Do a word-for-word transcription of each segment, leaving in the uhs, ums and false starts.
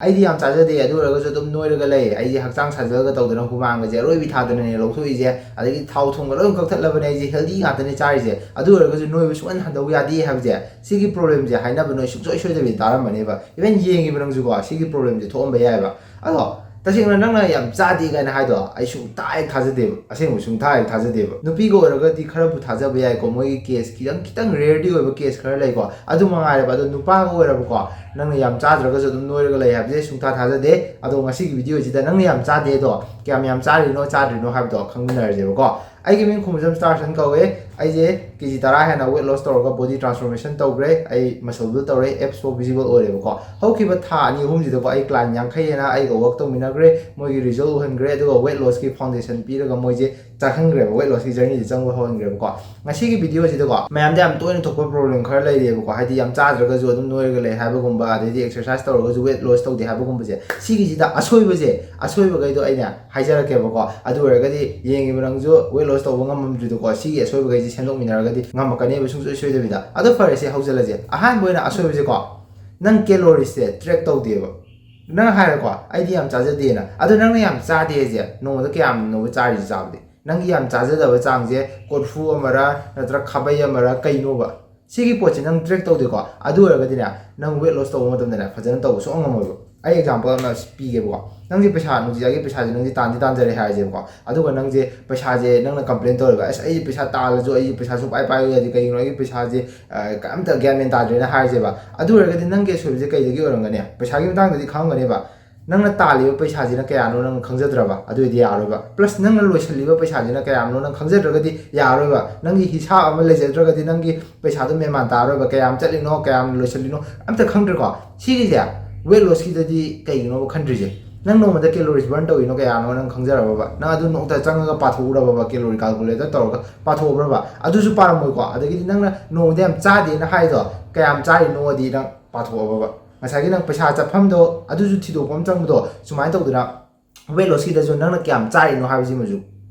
ꯑꯩꯗꯤ ꯌꯥꯝ ꯆꯥꯖꯗꯦ, ꯑꯗꯨ ꯑꯣꯏꯔꯒꯁꯨ ꯑꯗꯨꯝ ꯅꯣꯏꯔꯒ ꯂꯩ꯫ ꯑꯩꯁꯦ ꯍꯛꯆꯥꯡ ꯁꯥꯖꯦꯜꯒ ꯇꯧꯗꯅ ꯍꯨꯃꯥꯡꯒꯁꯦ ꯑꯔꯣꯏꯕꯤ ꯊꯥꯗꯅꯅꯦ ꯂꯧꯊꯣꯛꯏꯁꯦ꯫ ꯑꯗꯒꯤ ꯊꯥꯎ ꯊꯨꯝꯒ ꯂꯣꯏ ꯀꯛꯊꯠꯂꯕꯅꯦ ꯑꯩꯁꯦ, ꯍꯦꯜꯗꯤ ꯉꯥꯛꯇꯅꯦ ꯆꯥꯔꯤꯁꯦ꯫ ꯑꯗꯨ ꯑꯣꯏꯔꯒꯁꯨ ꯅꯣꯏꯕ ꯁꯨꯡꯍꯟ ꯍꯟꯗꯧ ꯌꯥꯗꯦ ꯍꯥꯏꯕꯁꯦ, ꯁꯤꯒꯤ ꯄ꯭ꯔꯣꯕ꯭ꯂꯦꯝꯁꯦ ꯍꯥꯏꯅꯕ ꯅꯣꯏ ꯁꯨꯡꯁꯣꯏ ꯁꯣꯏꯗꯕꯤꯗ ꯇꯥꯔꯝꯕꯅꯦꯕ꯫ ꯏꯚꯟ ꯌꯦꯡꯉꯤꯕ ꯅꯪꯁꯨꯀꯣ, ꯁꯤꯒꯤ ꯄ꯭ꯔꯣꯕ꯭ꯂꯦꯝꯁꯦ ꯊꯣꯛꯑꯝꯕ ꯌꯥꯏꯑꯕ꯫ ꯑꯗꯣ ꯇꯁꯦꯡꯅ ꯅꯪꯅ ꯌꯥꯝ ꯆꯥꯗꯦ ꯀꯥꯏꯅ ꯍꯥꯏꯗꯣ ꯑꯩ ꯁꯨꯡꯊꯥ ꯍꯦꯛ ꯊꯥꯖꯗꯦꯕ꯫ ꯑꯁꯦꯡꯕ ꯁꯨꯡꯊꯥ ꯍꯦꯛ ꯊꯥꯖꯗꯦꯕ꯫ ꯅꯨꯄꯤꯒ ꯑꯣꯏꯔꯒꯗꯤ ꯈꯔꯕꯨ ꯊꯥꯖꯕ ꯌꯥꯏꯀꯣ, ꯃꯣꯏꯒꯤ ꯀꯦꯁ ꯈꯤꯇꯪ, ꯈꯤꯇꯪ ꯔꯦꯌꯔꯗꯤ ꯑꯣꯏꯕ ꯀꯦꯁ ꯈꯔ ꯂꯩꯀꯣ, ꯑꯗꯨ ꯃꯉꯥꯏꯔꯦꯕ꯫ ꯑꯗꯣ ꯅꯨꯄꯥꯒ ꯑꯣꯏꯔꯕꯀꯣ, ꯅꯪꯅ ꯌꯥꯝ ꯆꯥꯗ꯭ꯔꯒꯁꯨ ꯑꯗꯨꯝ ꯅꯣꯏꯔꯒ ꯂꯩ ꯍꯥꯏꯕꯁꯦ ꯁꯨꯡꯊꯥ ꯊꯥꯖꯗꯦ꯫ ꯑꯗꯣ ꯉꯁꯤꯒꯤ ꯚꯤꯗꯤꯑꯣꯁꯤꯗ ꯅꯪꯅ ꯌꯥꯝ ꯆꯥꯗꯦꯗꯣ, ꯀꯌꯥꯝ ꯌꯥꯝ ꯆꯥꯔꯤꯅꯣ ꯆꯥꯗ꯭ꯔꯤꯅꯣ ꯍꯥꯏꯕꯗꯣ ꯈꯪꯃꯤꯟꯅꯔꯁꯦꯕꯀꯣ꯫ ꯑꯩꯒꯤ ꯃꯤꯡ ꯈꯨꯃꯨꯖꯝ ꯁ꯭ꯇꯥꯔꯁꯟ ꯀꯧꯋꯦ꯫ ꯑꯩꯁꯦ ꯀꯦ ꯖꯤ ꯇꯔꯥ ꯍꯦꯟꯅ ꯋꯦꯠ ꯂꯣꯁ ꯇꯧꯔꯒ ꯕꯣꯗꯤ ꯇ꯭ꯔꯥꯟꯁꯐꯣꯔꯃꯦꯁꯟ ꯇꯧꯈ꯭ꯔꯦ꯫ ꯑꯩ ꯃꯁꯜ ꯕꯤꯜ ꯇꯧꯔꯦ, ꯑꯦꯞꯁ ꯐꯥꯎ ꯚꯤꯖꯤꯕꯜ ꯑꯣꯏꯔꯦꯕꯀꯣ꯫ ꯍꯧꯈꯤꯕ ꯊꯥ ꯑꯅꯤ ꯑꯍꯨꯝꯁꯤꯗꯀꯣ ꯑꯩ ꯀ꯭ꯂꯥꯏꯟ ꯌꯥꯡꯈꯩ ꯍꯦꯟꯅ ꯑꯩꯒ ꯋꯔꯛ ꯇꯧꯃꯤꯟꯅꯈ꯭ꯔꯦ, ꯃꯣꯏꯒꯤ ꯔꯤꯖꯜ ꯎꯍꯟꯈ꯭ꯔꯦ, ꯑꯗꯨꯒ ꯋꯦꯠ ꯂꯣꯁꯀꯤ ꯐꯥꯎꯟꯗꯦꯁꯟ ꯄꯤꯔꯒ ꯃꯣꯏꯁꯦ ꯆꯪꯍꯟꯈ꯭ꯔꯦꯕ, ꯋꯦꯠ ꯂꯣꯁꯀꯤ ꯖꯔꯅꯤꯁꯦ ꯆꯪꯕ ꯍꯧꯍꯟꯈ꯭ꯔꯦꯕꯀꯣ꯫ ꯉꯁꯤꯒꯤ ꯚꯤꯗꯤꯑꯣꯁꯤꯗꯀꯣ ꯃꯌꯥꯝꯗ ꯌꯥꯝ ꯇꯣꯏꯅ ꯊꯣꯛꯄ ꯄ꯭ꯔꯣꯕ꯭ꯂꯦꯝ ꯈꯔ ꯂꯩꯔꯤꯑꯕꯀꯣ, ꯍꯥꯏꯗꯤ ꯌꯥꯝ ꯆꯥꯗ꯭ꯔꯒꯁꯨ ꯑꯗꯨꯝ ꯅꯣꯏꯔꯒ ꯂꯩ ꯍꯥꯏꯕꯒꯨꯝꯕ, ꯑꯗꯩꯗꯤ ꯑꯦꯛꯁꯔꯁꯥꯏꯁ ꯇꯧꯔꯒꯁꯨ ꯋꯦꯠ ꯂꯣꯁ ꯇꯧꯗꯦ ꯍꯥꯏꯕꯒꯨꯝꯕꯁꯦ꯫ ꯁꯤꯒꯤꯁꯤꯗ ꯑꯁꯣꯏꯕꯁꯦ, ꯑꯁꯣꯏꯕꯈꯩꯗꯣ ꯑꯩꯅ ꯍꯥꯏꯖꯔꯛꯀꯦꯕꯀꯣ꯫ ꯑꯗꯨ ꯑꯣꯏꯔꯒꯗꯤ ꯌꯦꯡꯉꯤꯕ ꯅꯪꯁꯨ ꯋꯦꯠ ꯂꯣꯁ ꯇꯧꯕ ꯉꯝꯃꯝꯗ꯭ꯔꯤꯗꯣꯀꯣ, ꯁꯤꯒꯤ ꯑꯁꯣꯏꯕꯈꯩꯁꯦ ꯁꯦꯝꯗꯣꯛꯃꯤꯟꯅꯔꯒꯗꯤ ꯉꯝꯃꯛꯀꯅꯦꯕ ꯁꯨꯡꯁꯣꯏ ꯁꯣꯏꯗꯕꯤꯗ꯫ ꯑꯗꯣ ꯐꯔꯦꯁꯦ, ꯍꯧꯖꯤꯜꯂꯁꯦ꯫ ꯑꯍꯥꯟꯕ ꯑꯣꯏꯅ ꯑꯁꯣꯏꯕꯁꯦꯀꯣ, ꯅꯪ ꯀꯦꯂꯣꯔꯤꯁꯦ ꯇ꯭ꯔꯦꯛ ꯇꯧꯗꯦꯕ꯫ ꯅꯪ ꯍꯥꯏꯔꯦꯀꯣ, "ꯑꯩꯗꯤ ꯌꯥꯝ ꯆꯥꯖꯗꯦꯅ"꯫ ꯑꯗꯣ ꯅꯪꯅ ꯌꯥꯝ ꯆꯥꯗꯦ ꯍꯥꯏꯁꯦ ꯅꯣꯡꯃꯗ ꯀꯌꯥꯝꯅꯣꯕ ꯆꯥꯔꯤꯁꯦ ꯆꯥꯕꯗꯤ? ꯅꯪꯒꯤ ꯌꯥꯝ ꯆꯥꯖꯗꯕ ꯆꯥꯡꯁꯦ ꯀꯣꯔꯐꯨ ꯑꯃꯔ ꯅꯠꯇ꯭ꯔꯒ ꯈꯥꯕꯩ ꯑꯃꯔ ꯀꯩꯅꯣꯕ? ꯁꯤꯒꯤ ꯄꯣꯠꯁꯦ ꯅꯪ ꯇ꯭ꯔꯦꯛ ꯇꯧꯗꯦꯀꯣ꯫ ꯑꯗꯨ ꯑꯣꯏꯔꯒꯗꯤꯅꯦ, ꯅꯪ ꯋꯦꯠ ꯂꯣꯁ ꯇꯧꯕ ꯃꯇꯝꯗꯅꯦ ꯐꯖꯅ ꯇꯧꯕ ꯁꯨꯡꯉꯝ ꯉꯝꯃꯣꯏꯕ꯫ ꯑꯩ ꯑꯦꯛꯖꯥꯝꯄꯜ ꯑꯃ ꯄꯤꯒꯦꯕꯀꯣ꯫ ꯅꯪꯁꯦ ꯄꯩꯁꯥ ꯅꯨꯡꯇꯤꯖꯥꯒꯤ ꯄꯩꯁꯥꯁꯦ ꯅꯪꯁꯦ ꯇꯥꯟꯗꯤ ꯇꯥꯟꯖꯔꯦ ꯍꯥꯏꯔꯁꯦꯕꯀꯣ꯫ ꯑꯗꯨꯒ ꯅꯪꯁꯦ ꯄꯩꯁꯥꯁꯦ ꯅꯪꯅ ꯀꯝꯄ꯭ꯂꯦꯟ ꯇꯧꯔꯦꯕ, "ꯑꯁ, ꯑꯩ ꯄꯩꯁꯥ ꯇꯥꯜꯂꯁꯨ ꯑꯩ ꯄꯩꯁꯥ ꯁꯨꯡꯄꯥꯏ ꯄꯥꯏꯕ ꯌꯥꯗꯦ, ꯀꯩꯒꯤꯅꯣ ꯑꯩꯒꯤ ꯄꯩꯁꯥꯁꯦ, ꯑ, ꯀꯩꯝꯇ ꯒ꯭ꯌꯥꯟ ꯃꯦꯟ ꯇꯥꯗ꯭ꯔꯦꯅ" ꯍꯥꯏꯔꯁꯦꯕ꯫ ꯑꯗꯨ ꯑꯣꯏꯔꯒꯗꯤ ꯅꯪꯒꯤ ꯑꯁꯣꯏꯕꯁꯦ ꯀꯩꯗꯒꯤ ꯑꯣꯏꯔꯝꯒꯅꯤ? ꯄꯩꯁꯥꯒꯤ ꯃꯇꯥꯡꯗꯗꯤ ꯈꯪꯉꯝꯒꯅꯦꯕ꯫ ꯅꯪꯅ ꯇꯥꯜꯂꯤꯕ ꯄꯩꯁꯥꯁꯤꯅ ꯀꯌꯥꯅꯣ ꯅꯪ ꯈꯪꯖꯗ꯭ꯔꯕ? ꯑꯗꯨ ꯑꯣꯏꯗꯤ ꯌꯥꯔꯣꯏꯕ꯫ ꯄ꯭ꯂꯁ ꯅꯪꯅ ꯂꯣꯏꯁꯤꯜꯂꯤꯕ ꯄꯩꯁꯥꯁꯤꯅ ꯀꯌꯥꯅꯣ ꯅꯪ ꯈꯪꯖꯗ꯭ꯔꯒꯗꯤ ꯌꯥꯔꯣꯏꯕ꯫ ꯅꯪꯒꯤ ꯍꯤꯁꯥꯕ ꯑꯃ ꯂꯩꯖꯗ꯭ꯔꯒꯗꯤ ꯅꯪꯒꯤ ꯄꯩꯁꯥꯗꯣ ꯃꯦꯟ ꯃꯥꯟ ꯇꯥꯔꯣꯏꯕ꯫ ꯀꯌꯥꯝ ꯆꯠꯂꯤꯅꯣ, ꯀꯌꯥꯝ ꯂꯣꯏꯁꯤꯜꯂꯤꯅꯣ ꯑꯝꯇ ꯈꯪꯗ꯭ꯔꯦꯀꯣ꯫ ꯁꯤꯒꯤꯁꯦ ꯋꯦꯠ ꯂꯣꯁꯀꯤꯗꯗꯤ ꯀꯩꯒꯤꯅꯣꯕ ꯈꯟꯗ꯭ꯔꯤꯁꯦ? ꯅꯪ ꯅꯣꯡꯃꯗ ꯀꯦꯂꯣꯔꯤꯁ ꯕꯔꯟ ꯇꯧꯔꯤꯅꯣ ꯀꯌꯥꯅꯣ ꯅꯪ ꯈꯪꯖꯔꯕꯕ? ꯅꯪ ꯑꯗꯨ ꯅꯣꯡꯃꯇ ꯆꯪꯉꯒ ꯄꯥꯊꯣꯛꯎꯔꯕꯕ, ꯀꯦꯂꯣꯔꯤ ꯀꯥꯜꯀꯨꯂꯦꯇꯔ ꯇꯧꯔꯒ ꯄꯥꯊꯣꯛꯎꯕ꯭ꯔꯕ? ꯑꯗꯨꯁꯨ ꯄꯥꯔꯝꯃꯣꯏꯀꯣ꯫ ꯑꯗꯒꯤꯗꯤ ꯅꯪꯅ ꯅꯣꯡꯃꯗ ꯌꯥꯝ ꯆꯥꯗꯦꯅ ꯍꯥꯏꯗꯣ ꯀꯌꯥꯝ ꯆꯥꯔꯤꯅꯣꯗꯤ ꯅꯪ ꯄꯥꯊꯣꯛꯑꯕꯕ? ꯉꯁꯥꯏꯒꯤ ꯅꯪ ꯄꯩꯁꯥ ꯆꯠꯐꯝꯗꯣ ꯑꯗꯨꯁꯨ ꯊꯤꯗꯣꯛꯄ ꯑꯃ ꯆꯪꯕꯗꯣ, ꯁꯨꯃꯥꯏꯅ ꯇꯧꯗꯅ ꯋꯦꯠ ꯂꯣꯁꯀꯤꯗꯁꯨ ꯅꯪꯅ ꯀꯌꯥꯝ ꯆꯥꯔꯤꯅꯣ ꯍꯥꯏꯕꯁꯤꯃꯁꯨ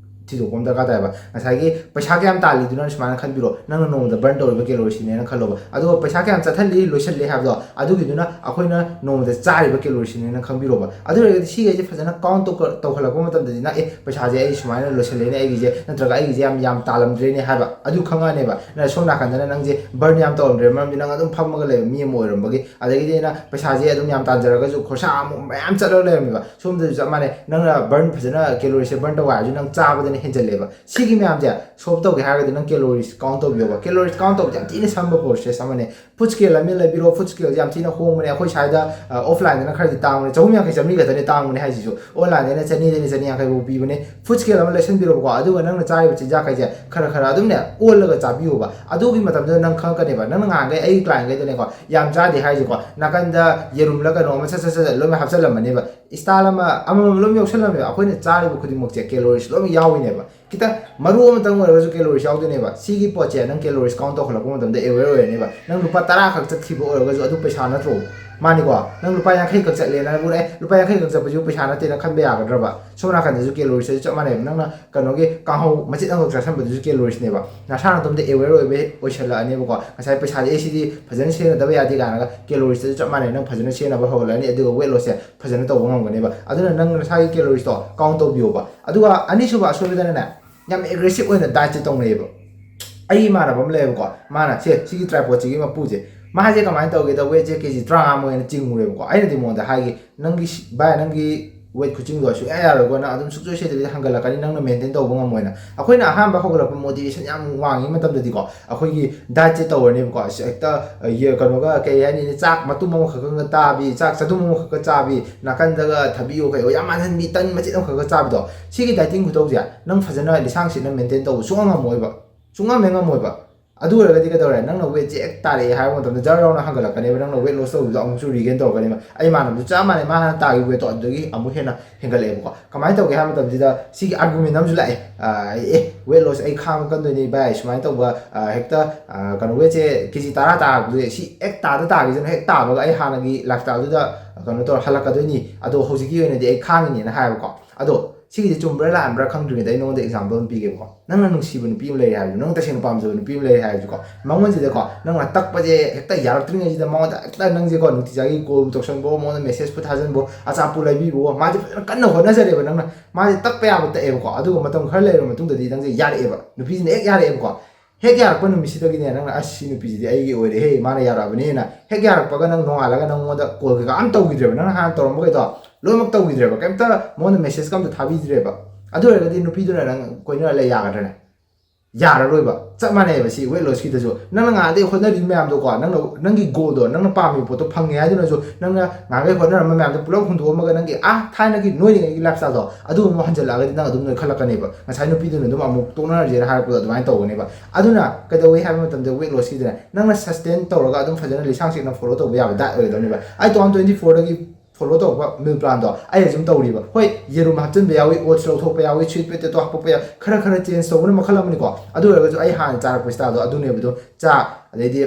ꯊꯤꯗꯣꯛꯄ ꯑꯃ ꯗꯔꯀꯥꯔ ꯇꯥꯏꯕ꯫ ꯉꯁꯥꯏꯒꯤ ꯄꯩꯁꯥ ꯀꯌꯥꯝ ꯇꯥꯜꯂꯤꯗꯨꯅ ꯁꯨꯃꯥꯏꯅ ꯈꯟꯕꯤꯔꯣ, ꯅꯪꯅ ꯅꯣꯡꯃꯗ ꯕꯔꯟ ꯇꯧꯔꯤꯕ ꯀꯦꯂꯣꯔꯤꯁꯤꯅꯦꯅ ꯈꯜꯂꯣꯕ꯫ ꯑꯗꯨꯒ ꯄꯩꯁꯥ ꯀꯌꯥꯝ ꯆꯠꯍꯜꯂꯤ, ꯂꯣꯏꯁꯤꯜꯂꯤ ꯍꯥꯏꯕꯗꯣ, ꯑꯗꯨꯒꯤꯗꯨꯅ ꯑꯩꯈꯣꯏꯅ ꯅꯣꯡꯃꯗ ꯆꯥꯔꯤꯕ ꯀꯦꯂꯣꯔꯤꯁꯤꯅꯦꯅ ꯈꯪꯕꯤꯔꯣꯕ꯫ ꯑꯗꯨ ꯑꯣꯏꯔꯒꯗꯤ ꯁꯤꯈꯩꯁꯦ ꯐꯖꯅ ꯀꯥꯎꯟ ꯇꯧꯈꯠꯂꯛꯄ ꯃꯇꯝꯗꯗꯤ, ꯅꯪ ꯑꯦ, ꯄꯩꯁꯥꯁꯦ ꯑꯩ ꯁꯨꯃꯥꯏꯅ ꯂꯣꯏꯁꯤꯜꯂꯦꯅꯦ ꯑꯩꯒꯤꯁꯦ, ꯅꯠꯇ꯭ꯔꯒ ꯑꯩꯒꯤꯁꯦ ꯌꯥꯝ ꯌꯥꯝ ꯇꯥꯜꯂꯝꯗ꯭ꯔꯦꯅꯦ ꯍꯥꯏꯕ ꯑꯗꯨ ꯈꯪꯉꯛꯑꯅꯦꯕ꯫ ꯅꯪ ꯁꯣꯝ ꯅꯥꯀꯟꯗꯅ ꯅꯪꯁꯦ ꯕꯔꯟ ꯌꯥꯝ ꯇꯧꯔꯝꯗ꯭ꯔꯦ, ꯃꯔꯝꯗꯤ ꯅꯪ ꯑꯗꯨꯝ ꯐꯝꯃꯒ ꯂꯩꯕ ꯃꯤ ꯑꯃ ꯑꯣꯏꯔꯝꯕꯒꯤ꯫ ꯑꯗꯒꯤꯗꯤ ꯅꯪ ꯄꯩꯁꯥꯁꯦ ꯑꯗꯨꯝ ꯌꯥꯝ ꯇꯥꯟꯖꯔꯒꯁꯨ ꯈꯣꯔꯁꯥ ꯑꯃꯨꯛ ꯃꯌꯥꯝ ꯆꯠꯂꯒ ꯂꯩꯔꯝꯃꯦꯕ꯫ ꯁꯣꯝꯗꯁꯨ ꯆꯞ ꯃꯥꯟꯅꯩ, ꯅꯪꯅ ꯕꯔꯟ ꯐꯖꯅ ꯀꯦꯂꯣꯔꯤꯁꯦ ꯕꯔꯟ ꯇꯧꯕ ꯍꯥꯏꯔꯁꯨ ꯅꯪ ꯆꯥꯕꯗꯅ ꯍꯦꯟꯖꯜꯂꯦꯕ꯫ ꯁꯤꯒꯤ ꯃꯌꯥꯝꯁꯦ ꯁꯣꯞ ꯇꯧꯒꯦ ꯍꯥꯏꯔꯒꯗꯤ ꯅꯪ ꯀꯦꯂꯣꯔꯤꯁ ꯀꯥꯎꯟ ꯇꯧꯕꯤꯌꯣꯕ꯫ ꯀꯦꯂꯣꯔꯤꯁ ꯀꯥꯎꯟ ꯇꯧꯕꯁꯦ ꯌꯥꯝ ꯊꯤꯅ ꯁꯝꯕ ꯄ꯭ꯔꯣꯁꯦꯁ ꯑꯃꯅꯦ꯫ ꯐꯨꯗ ꯁ꯭ꯀꯦꯜ ꯑꯃ ꯂꯩꯕꯤꯔꯣ꯫ ꯐꯨꯗ ꯁ꯭ꯀꯦꯜꯁꯦ ꯌꯥꯝ ꯊꯤꯅ ꯍꯣꯡꯕꯅꯦ꯫ ꯑꯩꯈꯣꯏ ꯁ꯭ꯋꯥꯏꯗ ꯑꯣꯐꯂꯥꯏꯟꯗꯅ ꯈꯔꯗꯤ ꯇꯥꯡꯕꯅꯦ, ꯆꯍꯨꯝ ꯌꯥꯡꯈꯩ ꯆꯥꯝꯃꯔꯤ ꯈꯛꯇꯅꯦ ꯇꯥꯡꯕꯅꯦ ꯍꯥꯏꯁꯤꯁꯨ꯫ ꯑꯣꯟꯂꯥꯏꯟꯗꯅ ꯆꯅꯤꯗꯩꯅ ꯆꯅꯤ ꯌꯥꯡꯈꯩ ꯐꯥꯎ ꯄꯤꯕꯅꯦ꯫ ꯐꯨꯗ ꯁ꯭ꯀꯦꯜ ꯑꯃ ꯂꯩꯁꯟꯕꯤꯔꯣꯕꯀꯣ, ꯑꯗꯨꯒ ꯅꯪꯅ ꯆꯥꯔꯤꯕ ꯆꯤꯟꯖꯥꯛꯈꯩꯁꯦ ꯈꯔ ꯈꯔ ꯑꯗꯨꯝꯅꯦ ꯑꯣꯜꯂꯒ ꯆꯥꯕꯤꯌꯣꯕ꯫ ꯑꯗꯨꯒꯤ ꯃꯇꯝꯗꯨꯗ ꯅꯪ ꯈꯪꯉꯛꯀꯅꯦꯕ꯫ ꯅꯪꯅ ꯉꯍꯥꯟꯈꯩ ꯑꯩꯒꯤ ꯀ꯭ꯂꯥꯏꯟꯈꯩꯗꯅꯦꯀꯣ, ꯌꯥꯝ ꯆꯥꯗꯦ ꯍꯥꯏꯔꯤꯁꯦꯀꯣ, ꯅꯥꯀꯟꯗ ꯌꯦꯔꯨꯝꯂ ꯀꯩꯅꯣ ꯑꯃ ꯁꯠ ꯁꯠ ꯁꯠ ꯁꯠ ꯂꯣꯏꯅ ꯍꯥꯞꯆꯜꯂꯝꯃꯅꯦꯕ꯫ ꯏꯁꯇꯥꯜ ꯑꯃ ꯑꯃꯃꯝ ꯂꯣꯏ ꯌꯥꯎꯁꯜꯂꯝꯃꯦꯕ꯫ ꯑꯩꯈꯣꯏꯅ ꯆꯥꯔꯤꯕ ꯈꯨꯗꯤꯡꯃꯛꯁꯦ ꯀꯦꯂꯣꯔꯤꯁ ꯂꯣꯏ ꯌꯥꯎꯔꯤꯅꯦꯕ꯫ ꯈꯤꯇꯪ ꯃꯔꯨ ꯑꯃꯇꯪ ꯑꯣꯏꯔꯒꯁꯨ ꯀꯦꯂꯣꯔꯤꯁ ꯌꯥꯎꯗꯣꯏꯅꯦꯕ꯫ ꯁꯤꯒꯤ ꯄꯣꯠꯁꯦ ꯅꯪ ꯀꯦꯂꯣꯔꯤꯁ ꯀꯥꯎꯟ ꯇꯧꯈꯠꯂꯛꯄ ꯃꯇꯝꯗ ꯑꯦꯋꯦꯌꯔ ꯑꯣꯏꯔꯅꯦꯕ꯫ ꯅꯪ ꯂꯨꯄꯥ ꯇꯔꯥ ꯈꯛ ꯆꯠꯈꯤꯕ ꯑꯣꯏꯔꯒꯁꯨ ꯑꯗꯨ ꯄꯩꯁꯥ ꯅꯠꯇ꯭ꯔꯣ? ꯃꯥꯅꯤꯀꯣ? ꯅꯪ ꯂꯨꯄꯥ ꯌꯥꯡꯈꯩ ꯈꯛ ꯆꯠꯂꯦꯅ ꯍꯥꯏꯕꯨ, ꯑꯦ, ꯂꯨꯄꯥ ꯌꯥꯡꯈꯩ ꯈꯛ ꯆꯠꯄꯁꯤꯕꯨ ꯄꯩꯁꯥ ꯅꯠꯇꯦꯅ ꯈꯟꯕ ꯌꯥꯒꯗ꯭ꯔꯕ? ꯁꯣꯝ ꯅꯥꯀꯟꯗꯁꯨ ꯀꯦꯂꯣꯔꯤꯁꯇꯁꯨ ꯆꯞ ꯃꯥꯟꯅꯩꯕ꯫ ꯅꯪꯅ ꯀꯩꯅꯣꯒꯤ ꯀꯥꯡꯍꯧ ꯃꯆꯦꯠ ꯑꯃꯈꯛ ꯆꯥꯁꯟꯕꯗꯨꯁꯨ ꯀꯦꯂꯣꯔꯤꯁꯅꯦꯕ꯫ ꯅꯁꯥ ꯅꯇꯣꯝꯇ ꯑꯦꯋꯦꯌꯔ ꯑꯣꯏꯕ ꯑꯣꯏꯁꯜꯂꯛꯑꯅꯦꯕꯀꯣ꯫ ꯉꯁꯥꯏ ꯄꯩꯁꯥꯁꯦ, ꯑꯦ, ꯁꯤꯗꯤ ꯐꯖꯅ ꯁꯤꯖꯤꯟꯅꯗꯕ ꯌꯥꯗꯦ ꯀꯥꯏꯅꯒ ꯀꯦꯂꯣꯔꯤꯁꯇꯁꯨ ꯆꯞ ꯃꯥꯟꯅꯩ꯫ ꯅꯪ ꯐꯖꯅ ꯁꯤꯖꯤꯟꯅꯕ ꯍꯧꯔꯛꯑꯅꯤ, ꯑꯗꯨꯒ ꯋꯦꯠ ꯂꯣꯁꯁꯦ ꯐꯖꯅ ꯇꯧꯕ ꯉꯝꯒꯅꯦꯕ꯫ ꯑꯗꯨꯅ ꯅꯪ ꯅꯁꯥꯒꯤ ꯀꯦꯂꯣꯔꯤꯁꯇꯣ ꯀꯥꯎꯟ ꯇꯧꯕꯤꯌꯣꯕ꯫ ꯑꯗꯨꯒ ꯑꯅꯤꯁꯨꯕ ꯑꯁꯣꯏꯕꯗꯅꯅꯦ, ꯌꯥꯝ ꯑꯦꯒ꯭ꯔꯦꯁꯤꯞ ꯑꯣꯏꯅ ꯗꯥꯏꯠꯁꯦ ꯇꯧꯅꯩꯌꯦꯕ꯫ ꯑꯩ ꯏꯃꯥꯟꯅꯕ ꯑꯃ ꯂꯩꯌꯦꯕꯀꯣ, ꯃꯥꯅ ꯁꯦ, ꯁꯤꯒꯤ ꯇ꯭ꯔꯥꯏꯄꯣꯠꯁꯤꯒꯤ ꯃꯄꯨꯁꯦ, ꯃꯥꯁꯦ ꯀꯃꯥꯏꯅ ꯇꯧꯒꯦꯗ, ꯋꯦꯠꯁꯦ ꯀꯦ ꯖꯤ ꯇꯔꯥꯃꯉꯥꯃꯨꯛ ꯍꯦꯟꯅ ꯆꯤꯡꯉꯨꯔꯦꯕꯀꯣ꯫ ꯑꯩꯅꯗꯤ ꯃꯉꯣꯟꯗ ꯍꯥꯏꯒꯤ, "ꯅꯪꯒꯤ ꯁꯤ-, ꯚꯥꯏ, ꯅꯪꯒꯤ ꯋꯦꯠ ꯈꯨꯆꯤꯡꯗꯣ ꯁꯨꯡꯌꯥ ꯌꯥꯔꯣꯏꯀꯣ, ꯅꯪ ꯑꯗꯨꯝ ꯁꯨꯡꯁꯣꯏ ꯁꯣꯏꯗꯕꯤꯗ ꯍꯟꯒꯠꯂꯛꯀꯅꯤ, ꯅꯪꯅ ꯃꯦꯟꯇꯦꯟ ꯇꯧꯕ ꯉꯝꯃꯣꯏꯅ"꯫ ꯑꯩꯈꯣꯏꯅ ꯑꯍꯥꯟꯕ ꯍꯧꯒꯠꯂꯛꯄ ꯃꯣꯇꯤꯚꯦꯁꯟ ꯌꯥꯝ ꯋꯥꯡꯉꯤ ꯃꯇꯝꯗꯗꯤꯀꯣ, ꯑꯩꯈꯣꯏꯒꯤ ꯗꯥꯏꯠꯁꯦ ꯇꯧꯔꯅꯦꯕꯀꯣ, ꯑꯁ, ꯍꯦꯛꯇ, ꯑ, ꯌꯦ-, ꯀꯩꯅꯣꯒ, ꯀꯩ ꯍꯥꯏꯅꯤ, ꯆꯥꯛ ꯃꯇꯨꯝ ꯑꯃꯈꯛꯀꯒ ꯆꯥꯕꯤ, ꯆꯥꯛ ꯆꯗꯨꯝ ꯑꯃꯈꯛꯀ ꯆꯥꯕꯤ, ꯅꯥꯀꯟꯗꯒ ꯊꯕꯤꯌꯣ ꯀꯩꯌꯣ ꯌꯥꯝ ꯃꯥꯟꯍꯟꯕꯤ, ꯇꯟ ꯃꯆꯦꯠ ꯑꯃꯈꯛꯀ ꯆꯥꯕꯤꯗꯣ, ꯁꯤꯒꯤ ꯗꯥꯏꯇꯤꯡ ꯈꯨꯇꯧꯁꯦ ꯅꯪ ꯐꯖꯅ ꯂꯤꯁꯥꯡ ꯁꯤꯠꯅ ꯃꯦꯟꯇꯦꯟ ꯇꯧꯕ ꯁꯨꯡꯉꯝ ꯉꯝꯃꯣꯏꯕ꯫ ꯁꯨꯡꯉꯝ ꯍꯦꯛ ꯉꯝꯃꯣꯏꯕ꯫ ꯑꯗꯨ ꯑꯣꯏꯔꯒꯗꯤ ꯀꯩꯗꯧꯔꯦ? ꯅꯪꯅ ꯋꯦꯠꯁꯦ ꯍꯦꯛ ꯇꯥꯔꯛꯑꯦ ꯍꯥꯏꯕ ꯃꯇꯝꯗ ꯖꯔ ꯂꯥꯎꯅ ꯍꯟꯒꯠꯂꯛꯀꯅꯦꯕ, ꯅꯪꯅ ꯋꯦꯠ ꯂꯣꯁ ꯇꯧꯕꯗꯣ ꯑꯃꯨꯛꯁꯨ ꯔꯤꯒꯦꯟ ꯇꯧꯔꯛꯀꯅꯦꯕ꯫ ꯑꯩ ꯃꯥꯟꯅꯕꯁꯨ ꯆꯞ ꯃꯥꯟꯅꯩ, ꯃꯥ ꯍꯥꯟꯅ ꯇꯥꯈꯤꯕ ꯋꯦꯠꯇꯣ ꯑꯗꯨꯗꯒꯤ ꯑꯃꯨꯛ ꯍꯦꯟꯅ ꯍꯦꯟꯒꯠꯂꯛꯑꯦꯕꯀꯣ꯫ ꯀꯃꯥꯏꯅ ꯇꯧꯒꯦ ꯍꯥꯏꯕ ꯃꯇꯝꯁꯤꯗ ꯁꯤꯒꯤ ꯑꯥꯔꯒꯨꯃꯦꯟ ꯑꯃꯁꯨ ꯂꯥꯛꯑꯦ, ꯑ, "ꯑꯦ, ꯋꯦꯠ ꯂꯣꯁ ꯑꯩ ꯈꯥꯡꯕ ꯀꯟꯗꯣꯏꯅꯤ ꯚꯥꯏ, ꯁꯨꯃꯥꯏꯅ ꯇꯧꯕ, ꯑ, ꯍꯦꯛꯇ, ꯑ, ꯀꯩꯅꯣ, ꯋꯦꯠꯁꯦ ꯀꯦ ꯖꯤ ꯇꯔꯥ ꯇꯥꯔꯛꯄꯁꯦ ꯁꯤ ꯍꯦꯛ ꯇꯥꯗ ꯇꯥꯈꯤꯁꯅꯨ, ꯍꯦꯛ ꯇꯥꯕꯒ ꯑꯩ ꯍꯥꯟꯅꯒꯤ ꯂꯥꯏꯐ ꯁ꯭ꯇꯥꯏꯜꯗꯨꯗ, ꯑ, ꯀꯩꯅꯣ ꯇꯧꯔ ꯍꯜꯂꯛꯀꯗꯣꯏꯅꯤ, ꯑꯗꯣ ꯍꯧꯖꯤꯛꯀꯤ ꯑꯣꯏꯅꯗꯤ ꯑꯩ ꯈꯥꯡꯉꯤꯅꯦꯅ" ꯍꯥꯏꯌꯦꯕꯀꯣ꯫ ꯑꯗꯣ ꯁꯤꯒꯤꯁꯦ ꯆꯨꯝꯕ꯭ꯔꯥ ꯂꯥꯟꯕ꯭ꯔꯥ ꯈꯪꯗ꯭ꯔꯤꯉꯩꯗ ꯑꯩ ꯅꯉꯣꯟꯗ ꯑꯦꯛꯖꯥꯝꯄꯜ ꯑꯃ ꯄꯤꯒꯦꯕꯀꯣ꯫ ꯅꯪꯅ ꯅꯨꯡꯁꯤꯕ ꯅꯨꯄꯤ ꯑꯃ ꯂꯩꯔꯦ ꯍꯥꯏꯕꯁꯨ, ꯅꯪ ꯇꯁꯦꯡꯅ ꯄꯥꯝꯖꯕ ꯅꯨꯄꯤ ꯑꯃ ꯂꯩꯔꯦ ꯍꯥꯏꯕꯁꯨꯀꯣ, ꯃꯉꯣꯟꯁꯤꯗꯀꯣ ꯅꯪꯅ ꯇꯛꯄꯁꯦ ꯍꯦꯛꯇ ꯌꯥꯔꯛꯇ꯭ꯔꯤꯉꯩꯁꯤꯗ ꯃꯉꯣꯟꯗ ꯍꯦꯛꯇ ꯅꯪꯁꯦꯀꯣ ꯅꯨꯡꯇꯤꯖꯥꯒꯤ ꯀꯣꯜ ꯇꯧꯁꯟꯕꯣ, ꯃꯉꯣꯟꯗ ꯃꯦꯁꯦꯖꯄꯨ ꯊꯥꯖꯟꯕꯣ, ꯑꯆꯥꯄꯣꯠ ꯂꯩꯕꯤꯕꯣ, ꯃꯥꯁꯦ ꯐꯖꯅ ꯀꯟꯅ ꯍꯣꯠꯅꯖꯔꯦꯕ, ꯅꯪꯅ ꯃꯥꯁꯦ ꯇꯛꯄ ꯌꯥꯕ ꯇꯛꯑꯦꯕꯀꯣ꯫ ꯑꯗꯨꯒ ꯃꯇꯝ ꯈꯔ ꯂꯩꯔꯕ ꯃꯇꯨꯡꯗꯗꯤ ꯅꯪꯁꯦ ꯌꯥꯔꯛꯑꯦꯕ, ꯅꯨꯄꯤꯁꯤꯅ ꯍꯦꯛ ꯌꯥꯔꯛꯑꯦꯕꯀꯣ꯫ ꯍꯦꯛ ꯌꯥꯔꯛꯄ ꯅꯨꯃꯤꯠꯁꯤꯗꯒꯤꯅꯦ ꯅꯪꯅ, "ꯑꯁ, ꯁꯤ ꯅꯨꯄꯤꯁꯤꯗꯤ ꯑꯩꯒꯤ ꯑꯣꯏꯔꯦꯍꯦ, ꯃꯥꯅ ꯌꯥꯔꯛꯑꯕꯅꯤꯅ", ꯍꯦꯛ ꯌꯥꯔꯛꯄꯒ ꯅꯪ ꯅꯣꯡꯉꯥꯜꯂꯒ ꯅꯪꯉꯣꯟꯗ ꯀꯣꯜ ꯀꯩꯀꯥ ꯑꯝ ꯇꯧꯈꯤꯗ꯭ꯔꯦꯕ, ꯅꯪꯅ ꯍꯥꯟꯅ ꯇꯧꯔꯝꯕꯈꯩꯗꯣ ꯂꯣꯏꯅꯃꯛ ꯇꯧꯈꯤꯗ꯭ꯔꯦꯕ, ꯀꯩꯝꯇ ꯃꯉꯣꯟꯗ ꯃꯦꯁꯦꯖꯀ ꯑꯝꯇ ꯊꯥꯕꯤꯗ꯭ꯔꯦꯕ꯫ ꯑꯗꯨ ꯑꯣꯏꯔꯒꯗꯤ ꯅꯨꯄꯤꯗꯨꯅ ꯅꯪ ꯀꯣꯏꯅꯔ ꯂꯩ ꯌꯥꯒꯗ꯭ꯔꯅꯦ? ꯌꯥꯔꯔꯣꯏꯕ꯫ ꯆꯞ ꯃꯥꯟꯅꯩꯕ ꯁꯤ ꯋꯦꯠ ꯂꯣꯁꯀꯤꯗꯁꯨ꯫ ꯅꯪꯅ ꯉꯥꯏꯍꯥꯛꯇꯩ ꯍꯣꯠꯅꯔꯤꯕ ꯃꯌꯥꯝꯗꯣꯀꯣ, ꯅꯪꯅ, ꯅꯪꯒꯤ ꯒꯣꯜꯗꯣ, ꯅꯪꯅ ꯄꯥꯝꯃꯤꯕ ꯄꯣꯠꯇꯣ ꯐꯪꯉꯦ ꯍꯥꯏꯗꯨꯅꯁꯨ, ꯅꯪꯅ ꯉꯥꯏꯍꯥꯛꯈꯩ ꯍꯣꯠꯅꯔꯝꯕ ꯃꯌꯥꯝꯗꯣ ꯄꯨꯂꯞ ꯍꯨꯟꯗꯣꯛꯑꯝꯃꯒ ꯅꯪꯒꯤ, ꯑꯥ, ꯊꯥꯏꯅꯒꯤ ꯅꯣꯏꯔꯤꯉꯩꯒꯤ ꯂꯥꯏꯐ ꯁ꯭ꯇꯥꯏꯜꯗꯣ ꯑꯗꯨ ꯑꯃꯨꯛ ꯍꯟꯖꯤꯜꯂꯛꯑꯒꯗꯤ ꯅꯪ ꯑꯗꯨꯝ ꯅꯣꯏꯈꯠꯂꯛꯀꯅꯦꯕ꯫ ꯉꯁꯥꯏ ꯅꯨꯄꯤꯗꯨꯅ ꯑꯗꯨꯝ ꯑꯃꯨꯛ ꯇꯣꯛꯅꯔꯁꯦꯅ ꯍꯥꯏꯔꯛꯄꯗꯣ ꯑꯗꯨꯃꯥꯏꯅ ꯇꯧꯒꯅꯦꯕ꯫ ꯑꯗꯨꯅ ꯀꯩꯗꯧꯋꯤ ꯍꯥꯏꯕ ꯃꯇꯝꯗ ꯋꯦꯠ ꯂꯣꯁꯀꯤꯗꯅꯦ ꯅꯪꯅ ꯁꯁꯇꯦꯟ ꯇꯧꯔꯒ ꯑꯗꯨꯝ ꯐꯖꯅ ꯂꯤꯁꯥꯡ ꯁꯤꯠꯅ ꯐꯣꯂꯣ ꯇꯧꯕ ꯌꯥꯕ ꯗꯥꯏꯠ ꯑꯣꯏꯒꯗꯕꯅꯦꯕ꯫ ꯑꯩ ꯇꯨ ꯊꯥꯎꯖꯟ ꯇ꯭ꯋꯦꯟꯇꯤ ꯐꯣꯔꯗꯒꯤ ꯐꯣꯂꯣ ꯇꯧꯔꯛꯄ ꯃꯤꯜ ꯄ꯭ꯂꯥꯟꯗꯣ ꯑꯩ ꯑꯗꯨꯝ ꯇꯧꯔꯤꯕ꯫ ꯍꯣꯏ, ꯌꯦꯔꯨꯝ ꯍꯥꯞꯆꯤꯟꯕ ꯌꯥꯎꯏ, ꯑꯣꯠꯁ ꯂꯧꯊꯣꯛꯄ ꯌꯥꯎꯏ, ꯁ꯭ꯋꯤꯠ ꯄꯣꯇꯦꯇꯣ ꯍꯥꯞꯄꯛꯄ ꯌꯥꯎꯏ, ꯈꯔ ꯈꯔ ꯆꯦꯟꯖ ꯇꯧꯕꯅ ꯃꯈꯜ ꯑꯃꯅꯤꯀꯣ꯫ ꯑꯗꯨ ꯑꯣꯏꯔꯒꯁꯨ ꯑꯩ ꯍꯥꯟꯅ ꯆꯥꯔꯛꯄ ꯁ꯭ꯇꯥꯏꯜꯗꯣ ꯑꯗꯨꯅꯦꯕ꯫ ꯑꯗꯨꯝ ꯆꯥꯛ, ꯑꯗꯩꯗꯤ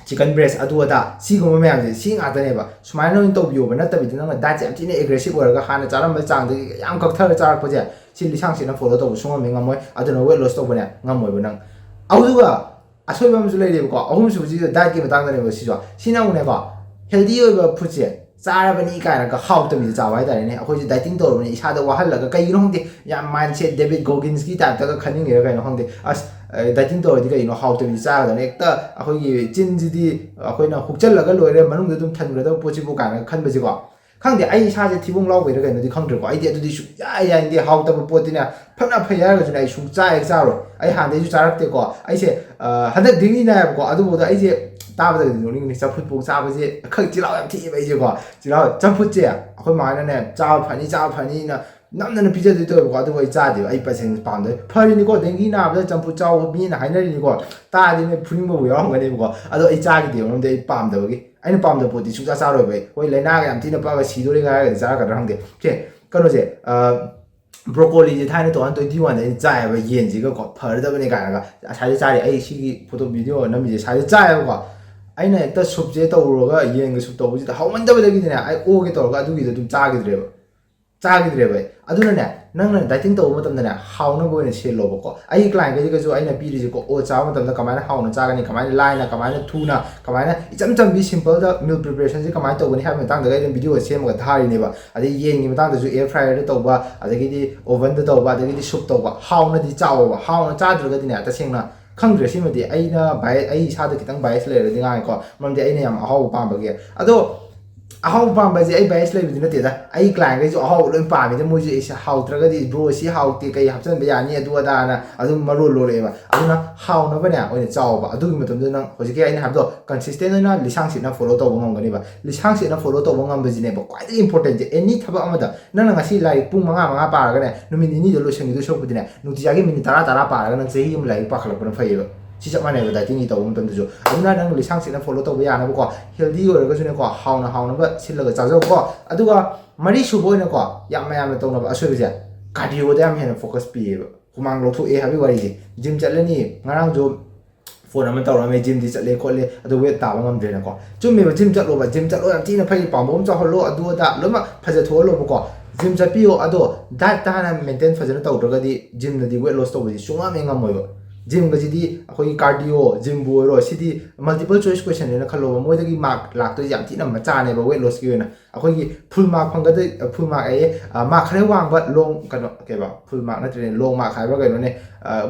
ꯆꯤꯀꯟ ꯕ꯭ꯔꯦꯁ, ꯑꯗꯨ ꯑꯗꯥ, ꯁꯤꯒꯨꯝꯕ ꯃꯌꯥꯝꯁꯦ ꯁꯤ ꯉꯥꯛꯇꯅꯦꯕ꯫ ꯁꯨꯃꯥꯏꯅ ꯑꯣꯏꯅ ꯇꯧꯕꯤꯌꯣꯕ, ꯅꯠꯇꯕꯤꯗ ꯅꯪꯅ ꯗꯥꯏꯠꯁꯦ ꯌꯥꯝ ꯊꯤꯅ ꯑꯦꯒ꯭ꯔꯦꯁꯤꯞ ꯑꯣꯏꯔꯒ ꯍꯥꯟꯅ ꯆꯥꯔꯝꯕ ꯆꯥꯡꯗꯒꯤ ꯌꯥꯝ ꯀꯛꯊꯔ ꯆꯥꯔꯛꯄꯁꯦ, ꯁꯤ ꯂꯤꯁꯥꯡ ꯁꯤꯠꯅ ꯐꯣꯂꯣ ꯇꯧꯕ ꯁꯨꯡꯉꯝ ꯍꯦꯛ ꯉꯝꯃꯣꯏ꯫ ꯑꯗꯨꯅ ꯋꯦꯠ ꯂꯣꯁ ꯇꯧꯕꯅꯦ ꯉꯝꯃꯣꯏꯕ ꯅꯪ꯫ ꯑꯗꯨꯒ ꯑꯁꯣꯏꯕ ꯑꯃꯁꯨ ꯂꯩꯔꯦꯕꯀꯣ, ꯑꯍꯨꯝꯁꯨꯕꯁꯤꯗ ꯗꯥꯏꯠꯀꯤ ꯃꯇꯥꯡꯗꯅꯦꯕ ꯁꯤꯁꯨ꯫ ꯁꯤꯅ ꯑꯃꯨꯛꯅꯦꯀꯣ, ꯍꯦꯜꯗꯤ ꯑꯣꯏꯕ ꯐꯨꯗꯁꯦ ꯆꯥꯔꯕꯅꯤ ꯀꯥꯏꯅꯒ ꯍꯥꯎꯇꯕꯤꯗ ꯆꯥꯕ ꯍꯥꯏꯇꯥꯔꯦꯅꯦ꯫ ꯑꯩꯈꯣꯏꯁꯦ ꯗꯥꯏꯇꯤꯡ ꯇꯧꯔꯕꯅꯤ, ꯏꯁꯥꯗ ꯋꯥꯍꯜꯂꯒ, ꯀꯩꯒꯤꯅꯣ ꯈꯪꯗꯦ, ꯌꯥꯝ ꯃꯥꯏꯟꯁꯦꯠ ꯗꯦꯕꯤꯠ ꯒꯣꯒꯤꯟꯁꯀꯤ ꯇꯥꯏꯞꯇꯒ ꯈꯟꯅꯤꯡꯉꯤꯔ ꯀꯩꯅꯣ ꯈꯪꯗꯦ꯫ ꯑꯁ, ꯗꯥꯏꯇꯤꯡ ꯇꯧꯔꯗꯤ ꯀꯩꯅꯣ ꯍꯥꯎꯇꯕꯤꯗ ꯆꯥꯒꯗꯕꯅꯤ, ꯍꯦꯛꯇ ꯑꯩꯈꯣꯏꯒꯤ ꯆꯤꯟꯁꯤꯗꯤ ꯑꯩꯈꯣꯏꯅ ꯍꯨꯛꯆꯜꯂꯒ ꯂꯣꯏꯔꯦ, ꯃꯅꯨꯡꯗ ꯑꯗꯨꯝ ꯊꯟꯒꯗꯕ ꯄꯣꯠꯁꯤꯕꯨ ꯀꯥꯏꯅ ꯈꯟꯕꯁꯤꯀꯣ꯫ ꯈꯪꯗꯦ, ꯑꯩ ꯏꯁꯥꯁꯦ ꯊꯤꯕꯣꯡ ꯂꯥꯎꯕꯩꯔ ꯀꯩꯅꯣꯗꯤ ꯈꯪꯗ꯭ꯔꯦꯀꯣ, ꯑꯩꯗꯤ ꯑꯗꯨꯗꯤ ꯁꯨꯡꯌꯥ ꯌꯥꯅꯤꯡꯗꯦ꯫ ꯍꯥꯎꯇꯕ ꯄꯣꯠꯇꯤꯅꯦ, ꯐꯅ ꯐꯩ ꯍꯥꯏꯔꯒꯁꯨꯅꯦ, ꯑꯩ ꯁꯨꯡꯆꯥ ꯍꯦꯛ ꯆꯥꯔꯣꯏ꯫ ꯑꯩ ꯍꯥꯟꯅꯗꯩꯁꯨ ꯆꯥꯔꯛꯇꯦꯀꯣ꯫ ꯑꯩꯁꯦ, ꯑ, ꯍꯟꯗꯛ ꯗꯦꯡꯒꯤ ꯅꯥꯏꯌꯦꯕꯀꯣ, ꯑꯗꯨꯐꯥꯎꯗ ꯑꯩꯁꯦ ꯇꯥꯕꯗꯒꯗꯤ ꯅꯣꯛꯅꯤꯡꯕꯅꯤ꯫ ꯆꯝꯐꯨꯠ ꯄꯣꯛ ꯆꯥꯕꯁꯦ ꯈꯔ ꯆꯤꯜꯍꯥꯎ ꯌꯥꯝ ꯊꯤꯑꯦꯕ ꯑꯩꯁꯦꯀꯣ꯫ ꯆꯤꯜꯍꯥꯎ, ꯆꯝꯐꯨꯠꯁꯦ ꯑꯩꯈꯣꯏ ꯃꯥꯅꯅꯦ, "ꯆꯥꯕ ꯐꯅꯤ, ꯆꯥꯕ ꯐꯅꯤꯅ" ꯅꯝꯗꯅ ꯄꯤꯖꯗꯣꯏ ꯇꯧꯋꯦꯕꯀꯣ, ꯑꯗꯨꯕꯨ ꯑꯩ ꯆꯥꯗꯦꯕ꯫ ꯑꯩ ꯇꯁꯦꯡꯅ ꯄꯥꯝꯗꯕ꯫ ꯐꯔꯤꯅꯤꯀꯣ, ꯗꯦꯡꯒꯤ ꯅꯥꯕꯗ ꯆꯝꯐꯨꯠ ꯆꯥꯎ ꯃꯤꯅ ꯍꯥꯏꯅꯔꯤꯅꯤꯀꯣ, ꯇꯥꯔꯗꯤ ꯅꯣꯏ ꯐꯨꯅꯤꯡꯕꯕꯨ ꯌꯥꯎꯔꯝꯒꯅꯦꯕꯀꯣ꯫ ꯑꯗꯣ ꯑꯩ ꯆꯥꯈꯤꯗꯦꯕ, ꯃꯔꯝꯗꯤ ꯑꯩ ꯄꯥꯝꯗꯕꯒꯤ꯫ ꯑꯩꯅ ꯄꯥꯝꯗꯕ ꯄꯣꯠꯇꯤ ꯁꯨꯡꯆꯥ ꯆꯥꯔꯣꯏꯕ ꯑꯩ꯫ ꯍꯣꯏ, ꯂꯥꯏꯅꯥꯒ ꯌꯥꯝ ꯊꯤꯅ ꯄꯛꯑꯒ ꯁꯤꯗꯣꯔꯦꯒ ꯍꯥꯏꯔꯒꯗꯤ ꯆꯥꯔꯛꯀꯗ꯭ꯔꯥ ꯈꯪꯗꯦ꯫ ꯁꯦ, ꯀꯩꯅꯣꯁꯦ, ꯑ, ꯕ꯭ꯔꯣꯀꯣꯂꯤꯁꯦ ꯊꯥꯏꯅ ꯇꯨ ꯊꯥꯎꯖꯟ ꯇ꯭ꯋꯦꯟꯇꯤ ꯋꯥꯟꯗ ꯑꯩꯅ ꯆꯥꯏꯌꯦꯕ, ꯌꯦꯟꯁꯤꯒꯀꯣ, ꯐꯔꯗꯕꯅꯦ ꯀꯥꯏꯅꯒ꯫ ꯉꯁꯥꯏꯗꯤ ꯆꯥꯔꯤ, ꯑꯩ ꯁꯤꯒꯤ ꯐꯣꯇꯣ ꯚꯤꯗꯤꯑꯣ ꯅꯝꯃꯤꯁꯦ ꯉꯁꯥꯏꯗꯤ ꯆꯥꯏꯌꯦꯕꯀꯣ꯫ ꯑꯩꯅ ꯍꯦꯛꯇ ꯁꯨꯞꯁꯦ ꯇꯧꯔꯨꯔꯒ, ꯌꯦꯟꯒ ꯁꯨꯞ ꯇꯧꯕꯁꯤꯗ ꯍꯥꯎꯃꯟꯗꯕꯗꯒꯤꯗꯤꯅꯦ, ꯑꯩ ꯑꯣꯒꯦ ꯇꯧꯔꯒ ꯑꯗꯨꯒꯤꯗꯣ ꯑꯗꯨꯝ ꯆꯥꯈꯤꯗ꯭ꯔꯦꯕ꯫ ꯆꯥꯈꯤꯗ꯭ꯔꯦꯕ ꯑꯩ꯫ ꯑꯗꯨꯅꯅꯦ, ꯅꯪꯅ dieting ꯇꯧꯕ ꯃꯇꯝꯗꯅꯦ, ꯍꯥꯎꯅꯕ ꯑꯣꯏꯅ ꯁꯤꯜꯂꯣꯕꯀꯣ꯫ ꯑꯩꯒꯤ clientꯈꯩꯗꯁꯨ ꯑꯩꯅ ꯄꯤꯔꯤꯁꯦꯀꯣ, ꯑꯣꯠ ꯆꯥꯕ ꯃꯇꯝꯗ ꯀꯃꯥꯏꯅ ꯍꯥꯎꯅ ꯆꯥꯒꯅꯤ, ꯀꯃꯥꯏꯅ ꯂꯥꯏꯅ, ꯀꯃꯥꯏꯅ ꯊꯨꯅ, ꯀꯃꯥꯏꯅ ꯏꯆꯝ ꯆꯝꯕꯤ simpleꯗ meal preparationꯁꯦ ꯀꯃꯥꯏꯅ ꯇꯧꯒꯅꯤ ꯍꯥꯏꯕ ꯃꯇꯥꯡꯗ ꯑꯩꯅ video ꯁꯦꯝꯃꯒ ꯊꯥꯔꯤꯅꯦꯕ꯫ ꯑꯗꯩ ꯌꯦꯟꯒꯤ ꯃꯇꯥꯡꯗꯁꯨ air fryerꯗ ꯇꯧꯕ, ꯑꯗꯒꯤꯗꯤ ovenꯗ ꯇꯧꯕ, ꯑꯗꯒꯤꯗꯤ soup ꯇꯧꯕ꯫ ꯍꯥꯎꯅꯗꯤ ꯆꯥꯎꯑꯣꯕ꯫ ꯍꯥꯎꯅ ꯆꯥꯗ꯭ꯔꯒꯗꯤꯅꯦ, ꯇꯁꯦꯡꯅ ꯈꯪꯗ꯭ꯔꯦ, ꯁꯤꯃꯗꯤ ꯑꯩꯅ bias, ꯑꯩ ꯏꯁꯥꯗ ꯈꯤꯇꯪ bias ꯂꯩꯔꯗꯤ ꯉꯥꯡꯉꯦꯀꯣ, ꯃꯔꯝꯗꯤ ꯑꯩꯅ ꯌꯥꯝ ꯑꯍꯥꯎꯕ ꯄꯥꯝꯕꯒꯤ꯫ ꯑꯗꯣ ꯑꯍꯥꯎꯕ ꯄꯥꯝꯕ ꯍꯥꯏꯁꯦ ꯑꯩ bias ꯂꯩꯕꯗꯤ ꯅꯠꯇꯦꯗ, ꯑꯩ clientꯈꯩꯁꯨ ꯑꯍꯥꯎꯕ ꯂꯣꯏ ꯄꯥꯝꯃꯤꯗ, ꯃꯣꯏꯁꯨ ꯑꯩꯁꯦ ꯍꯥꯎꯇ꯭ꯔꯒꯗꯤ "bro, ꯁꯤ ꯍꯥꯎꯇꯦ, ꯀꯩ ꯍꯥꯞꯆꯤꯟꯕ ꯌꯥꯅꯤ?" ꯑꯗꯨ ꯑꯗꯥꯅ ꯑꯗꯨꯝ ꯃꯔꯣꯜ ꯂꯣꯜꯂꯛꯑꯦꯕ꯫ ꯑꯗꯨꯅ ꯍꯥꯎꯅꯕꯅꯦ ꯑꯣꯏꯅ ꯆꯥꯎꯕ꯫ ꯑꯗꯨꯒꯤ ꯃꯇꯝꯗ ꯅꯪ ꯍꯧꯖꯤꯛꯀꯤ ꯑꯩꯅ ꯍꯥꯏꯕꯗꯣ consistent ꯑꯣꯏꯅ ꯂꯤꯁꯥꯡ ꯁꯤꯠꯅ follow ꯇꯧꯕ ꯉꯝꯒꯅꯦꯕ꯫ ꯂꯤꯁꯥꯡ ꯁꯤꯠꯅ follow ꯇꯧꯕ ꯉꯝꯕꯁꯤꯅꯦꯕ ꯈ꯭ꯋꯥꯏꯗꯒꯤ importantꯁꯦ꯫ Any ꯊꯕꯛ ꯑꯃꯗ ꯅꯪꯅ ꯉꯁꯤ ꯂꯥꯏꯔꯤꯛ ꯄꯨꯡ ꯃꯉꯥ, ꯃꯉꯥ ꯄꯥꯔꯒꯅꯦ, ꯅꯨꯃꯤꯠ ꯅꯤꯅꯤꯗ ꯂꯣꯏꯁꯤꯟꯈꯤꯗꯣꯏ ꯁꯔꯨꯛꯄꯨꯗꯤꯅꯦ, ꯅꯨꯡꯇꯤꯖꯥꯒꯤ minute ꯇꯔꯥ, ꯇꯔꯥ ꯄꯥꯔꯒ ꯅꯪ ꯆꯍꯤ ꯑꯃ ꯂꯥꯏꯔꯤꯛ ꯄꯥꯈꯠꯂꯛꯄꯅ ꯐꯩꯌꯦꯕ꯫ ꯁꯤ ꯆꯞ ꯃꯥꯟꯅꯩꯕ dietingꯒꯤ ꯇꯧꯕ ꯃꯇꯝꯗꯁꯨ꯫ ꯑꯗꯨꯅ ꯅꯪ ꯂꯤꯁꯥꯡ ꯁꯤꯠꯅ follow ꯇꯧꯕ ꯌꯥꯅꯕꯀꯣ, healthy ꯑꯣꯏꯔꯒꯁꯨꯅꯦꯀꯣ, ꯍꯥꯎꯅ ꯍꯥꯎꯅꯕ ꯁꯤꯜꯂꯒ ꯆꯥꯖꯧꯀꯣ꯫ ꯑꯗꯨꯒ ꯃꯔꯤ ꯁꯨꯕ ꯑꯣꯏꯅꯀꯣ, ꯌꯥꯝ ꯃꯌꯥꯝꯅ ꯇꯧꯅꯕ ꯑꯁꯣꯏꯕꯁꯦ, cardioꯗ ꯌꯥꯝ ꯍꯦꯟꯅ focus ꯄꯤꯌꯦꯕ꯫ ꯍꯨꯃꯥꯡ ꯂꯧꯊꯣꯛꯑꯦ ꯍꯥꯏꯕꯒꯤ ꯋꯥꯔꯤꯁꯦ꯫ Gym ꯆꯠꯂꯅꯤ, ꯉꯔꯥꯡꯁꯨ phone ꯑꯃ ꯇꯧꯔꯛꯑꯝꯃꯦ, gymꯗꯤ ꯆꯠꯂꯦ ꯈꯣꯠꯂꯦ, ꯑꯗꯣ weight ꯇꯥꯕ ꯉꯝꯗ꯭ꯔꯦꯅꯀꯣ꯫ ꯆꯨꯝꯃꯦꯕ, gym ꯆꯠꯂꯣꯕ, gym ꯆꯠꯂꯣ, ꯌꯥꯝ ꯊꯤꯅ ꯐꯩ, ꯄꯥꯝꯕꯣꯝ ꯆꯥꯎꯍꯜꯂꯣ, ꯑꯗꯨ ꯑꯗꯥ ꯂꯣꯏꯅꯃꯛ ꯐꯖꯊꯣꯛꯍꯜꯂꯣꯕꯀꯣ꯫ Gym ꯆꯠꯄꯤꯌꯣ, ꯑꯗꯣ dietꯇ ꯍꯥꯟꯅ maintain ꯐꯖꯅ ꯇꯧꯗ꯭ꯔꯒꯗꯤ gymꯗꯗꯤ weight loss ꯇꯧꯕꯁꯤ ꯁꯨꯡꯉꯝ ꯍꯦꯛ ꯉꯝꯃꯣꯏꯕ꯫ Gymꯒꯁꯤꯗꯤ ꯑꯩꯈꯣꯏꯒꯤ cardio, gymꯕꯨ ꯑꯣꯏꯔꯣ, ꯁꯤꯗꯤ multiple choice questionꯅꯦꯅ ꯈꯜꯂꯣꯕ, ꯃꯣꯏꯗꯒꯤ mark ꯂꯥꯛꯇꯣꯏꯁꯦ ꯌꯥꯝ ꯊꯤꯅ ꯃꯆꯥꯅꯦꯕ weight lossꯀꯤ ꯑꯣꯏꯅ꯫ ꯑꯩꯈꯣꯏꯒꯤ full mark ꯐꯪꯒꯗꯣꯏ, full mark ꯑꯦ, mark ꯈꯔ ꯋꯥꯡꯕ long, ꯀꯩꯅꯣ, ꯀꯩꯕ, full mark ꯅꯠꯇ꯭ꯔꯦꯅꯦ, long mark ꯍꯥꯏꯕ꯭ꯔꯥ ꯀꯩꯅꯣꯅꯦ,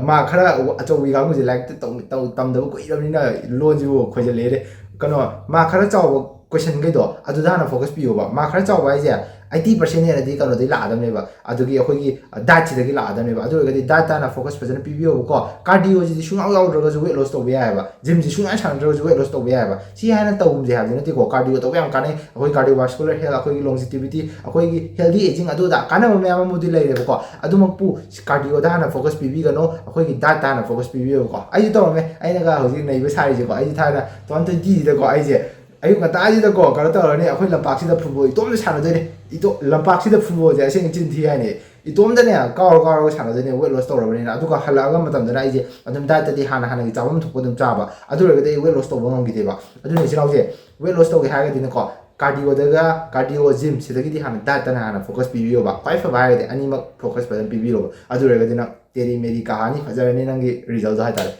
mark ꯈꯔ ꯑꯆꯧꯕꯤ ꯀꯥꯡꯕꯨꯁꯦ ꯂꯥꯏꯔꯤꯛꯇ ꯇꯧ-, ꯇꯧ-, ꯇꯝꯗꯕ ꯀꯨꯏꯔꯕꯅꯤꯅ ꯂꯣꯟꯁꯤꯕꯨ ꯈꯣꯏꯖꯜꯂꯛꯑꯦꯅꯦ꯫ ꯀꯩꯅꯣ, mark ꯈꯔ ꯆꯥꯎꯕ questionꯈꯩꯗꯣ ꯑꯗꯨꯗ ꯍꯥꯟꯅ focus ꯄꯤꯌꯣꯕ꯫ Mark ꯈꯔ ꯆꯥꯎꯕ ꯍꯥꯏꯁꯦ eighty percent ꯍꯦꯟꯅꯗꯤ ꯀꯩꯅꯣꯗꯒꯤ ꯂꯥꯛꯑꯗꯕꯅꯦꯕ, ꯑꯗꯨꯒꯤ ꯑꯩꯈꯣꯏꯒꯤ dietꯁꯤꯗꯒꯤ ꯂꯥꯛꯑꯗꯕꯅꯦꯕ꯫ ꯑꯗꯨ ꯑꯣꯏꯔꯒꯗꯤ dietꯇ ꯍꯥꯟꯅ focus ꯐꯖꯅ ꯄꯤꯕꯤꯌꯣꯕꯀꯣ꯫ Cardioꯁꯤꯗꯤ ꯁꯨꯡꯌꯥꯎ ꯌꯥꯎꯗ꯭ꯔꯒꯁꯨ weight loss ꯇꯧꯕ ꯌꯥꯏꯑꯕ꯫ Gymꯁꯤ ꯁꯨꯡꯌꯥ ꯁꯥꯟꯅꯗ꯭ꯔꯒꯁꯨ weight loss ꯇꯧꯕ ꯌꯥꯏꯑꯕ꯫ ꯁꯤ ꯍꯥꯏꯅ ꯇꯧꯒꯨꯝꯁꯦ ꯍꯥꯏꯕꯗꯤ ꯅꯠꯇꯦꯀꯣ, cardio ꯇꯧꯕ ꯌꯥꯝ ꯀꯥꯟꯅꯩ꯫ ꯑꯩꯈꯣꯏ cardiovascular health, ꯑꯩꯈꯣꯏꯒꯤ longevity, ꯑꯩꯈꯣꯏꯒꯤ healthy aging, ꯑꯗꯨꯗ ꯀꯥꯟꯅꯕ ꯃꯌꯥꯝ ꯑꯃꯗꯤ ꯂꯩꯔꯦꯕꯀꯣ꯫ ꯑꯗꯨꯃꯛꯄꯨ cardioꯗ ꯍꯥꯟꯅ focus ꯄꯤꯕꯤꯒꯅꯣ, ꯑꯩꯈꯣꯏꯒꯤ dietꯇ ꯍꯥꯟꯅ focus ꯄꯤꯕꯤꯌꯨꯀꯣ꯫ ꯑꯩꯁꯨ ꯇꯧꯔꯝꯃꯦ, ꯑꯩꯅꯒ ꯍꯧꯖꯤꯛ ꯅꯩꯕ ꯁꯥꯔꯤꯁꯦꯀꯣ꯫ ꯑꯩꯁꯦ ꯊꯥꯏꯅ two thousand twentyꯁꯤꯗꯀꯣ, ꯑꯩꯁꯦ ꯑꯌꯨꯛ ꯉꯟꯇꯥꯁꯤꯗꯀꯣ ꯀꯩꯅꯣ ꯇꯧꯔꯅꯤ, ꯑꯩꯈꯣꯏ ꯂꯝꯄꯥꯛꯁꯤꯗ football ꯏꯇꯣꯝꯇ ꯁꯥꯟꯅꯗꯣꯏꯅꯦ꯫ ꯏꯇꯣ-, ꯂꯝꯄꯥꯛꯁꯤꯗ footballꯁꯦ ꯑꯁꯦꯡ ꯆꯤꯟ ꯊꯤ ꯍꯥꯏꯅꯤ, ꯏꯇꯣꯝꯗꯅꯦ ꯀꯥꯎꯔ ꯀꯥꯎꯔꯒ ꯁꯥꯟꯅꯗꯣꯏꯅꯦ, weight loss ꯇꯧꯔꯕꯅꯤꯅ꯫ ꯑꯗꯨꯒ ꯍꯜꯂꯛꯑꯒ ꯃꯇꯝꯗꯅ ꯑꯩꯁꯦ ꯑꯗꯨꯝ dietꯇꯗꯤ ꯍꯥꯟꯅ ꯍꯥꯟꯅꯒꯤ ꯆꯥꯐꯝ ꯊꯣꯛꯄ ꯑꯗꯨꯝ ꯆꯥꯕ, ꯑꯗꯨ ꯑꯣꯏꯔꯒꯗꯤ ꯑꯩ weight loss ꯇꯧꯕ ꯉꯝꯈꯤꯗꯦꯕ꯫ ꯑꯗꯨꯅ ꯏꯆꯤꯜ ꯏꯅꯥꯎꯁꯦ weight loss ꯇꯧꯒꯦ ꯍꯥꯏꯔꯒꯗꯤꯅꯦꯀꯣ, ꯀꯥꯔꯗꯤꯑꯣꯗꯒ ꯀꯥꯔꯗꯤꯑꯣ ꯖꯤꯝ ꯁꯤꯗꯒꯤꯗꯤ ꯍꯥꯟꯅ ꯗꯥꯏꯠꯇꯅ ꯍꯥꯟꯅ ꯐꯣꯀꯁ ꯄꯤꯕꯤꯌꯣꯕ꯫ ꯈ꯭ꯋꯥꯏ ꯐꯕ ꯍꯥꯏꯔꯒꯗꯤ ꯑꯅꯤꯃꯛ ꯐꯣꯀꯁ ꯐꯖꯅ ꯄꯤꯕꯤꯔꯣꯕ꯫ ꯑꯗꯨ ꯑꯣꯏꯔꯒꯗꯤ ꯅꯪ ꯇꯦꯔꯤ ꯃꯦꯔꯤ ꯀꯍꯥꯅꯤ ꯐꯖꯔꯅꯤ ꯅꯪꯒꯤ ꯔꯤꯖꯜꯗꯣ ꯍꯥꯏꯇꯥꯔꯦ꯫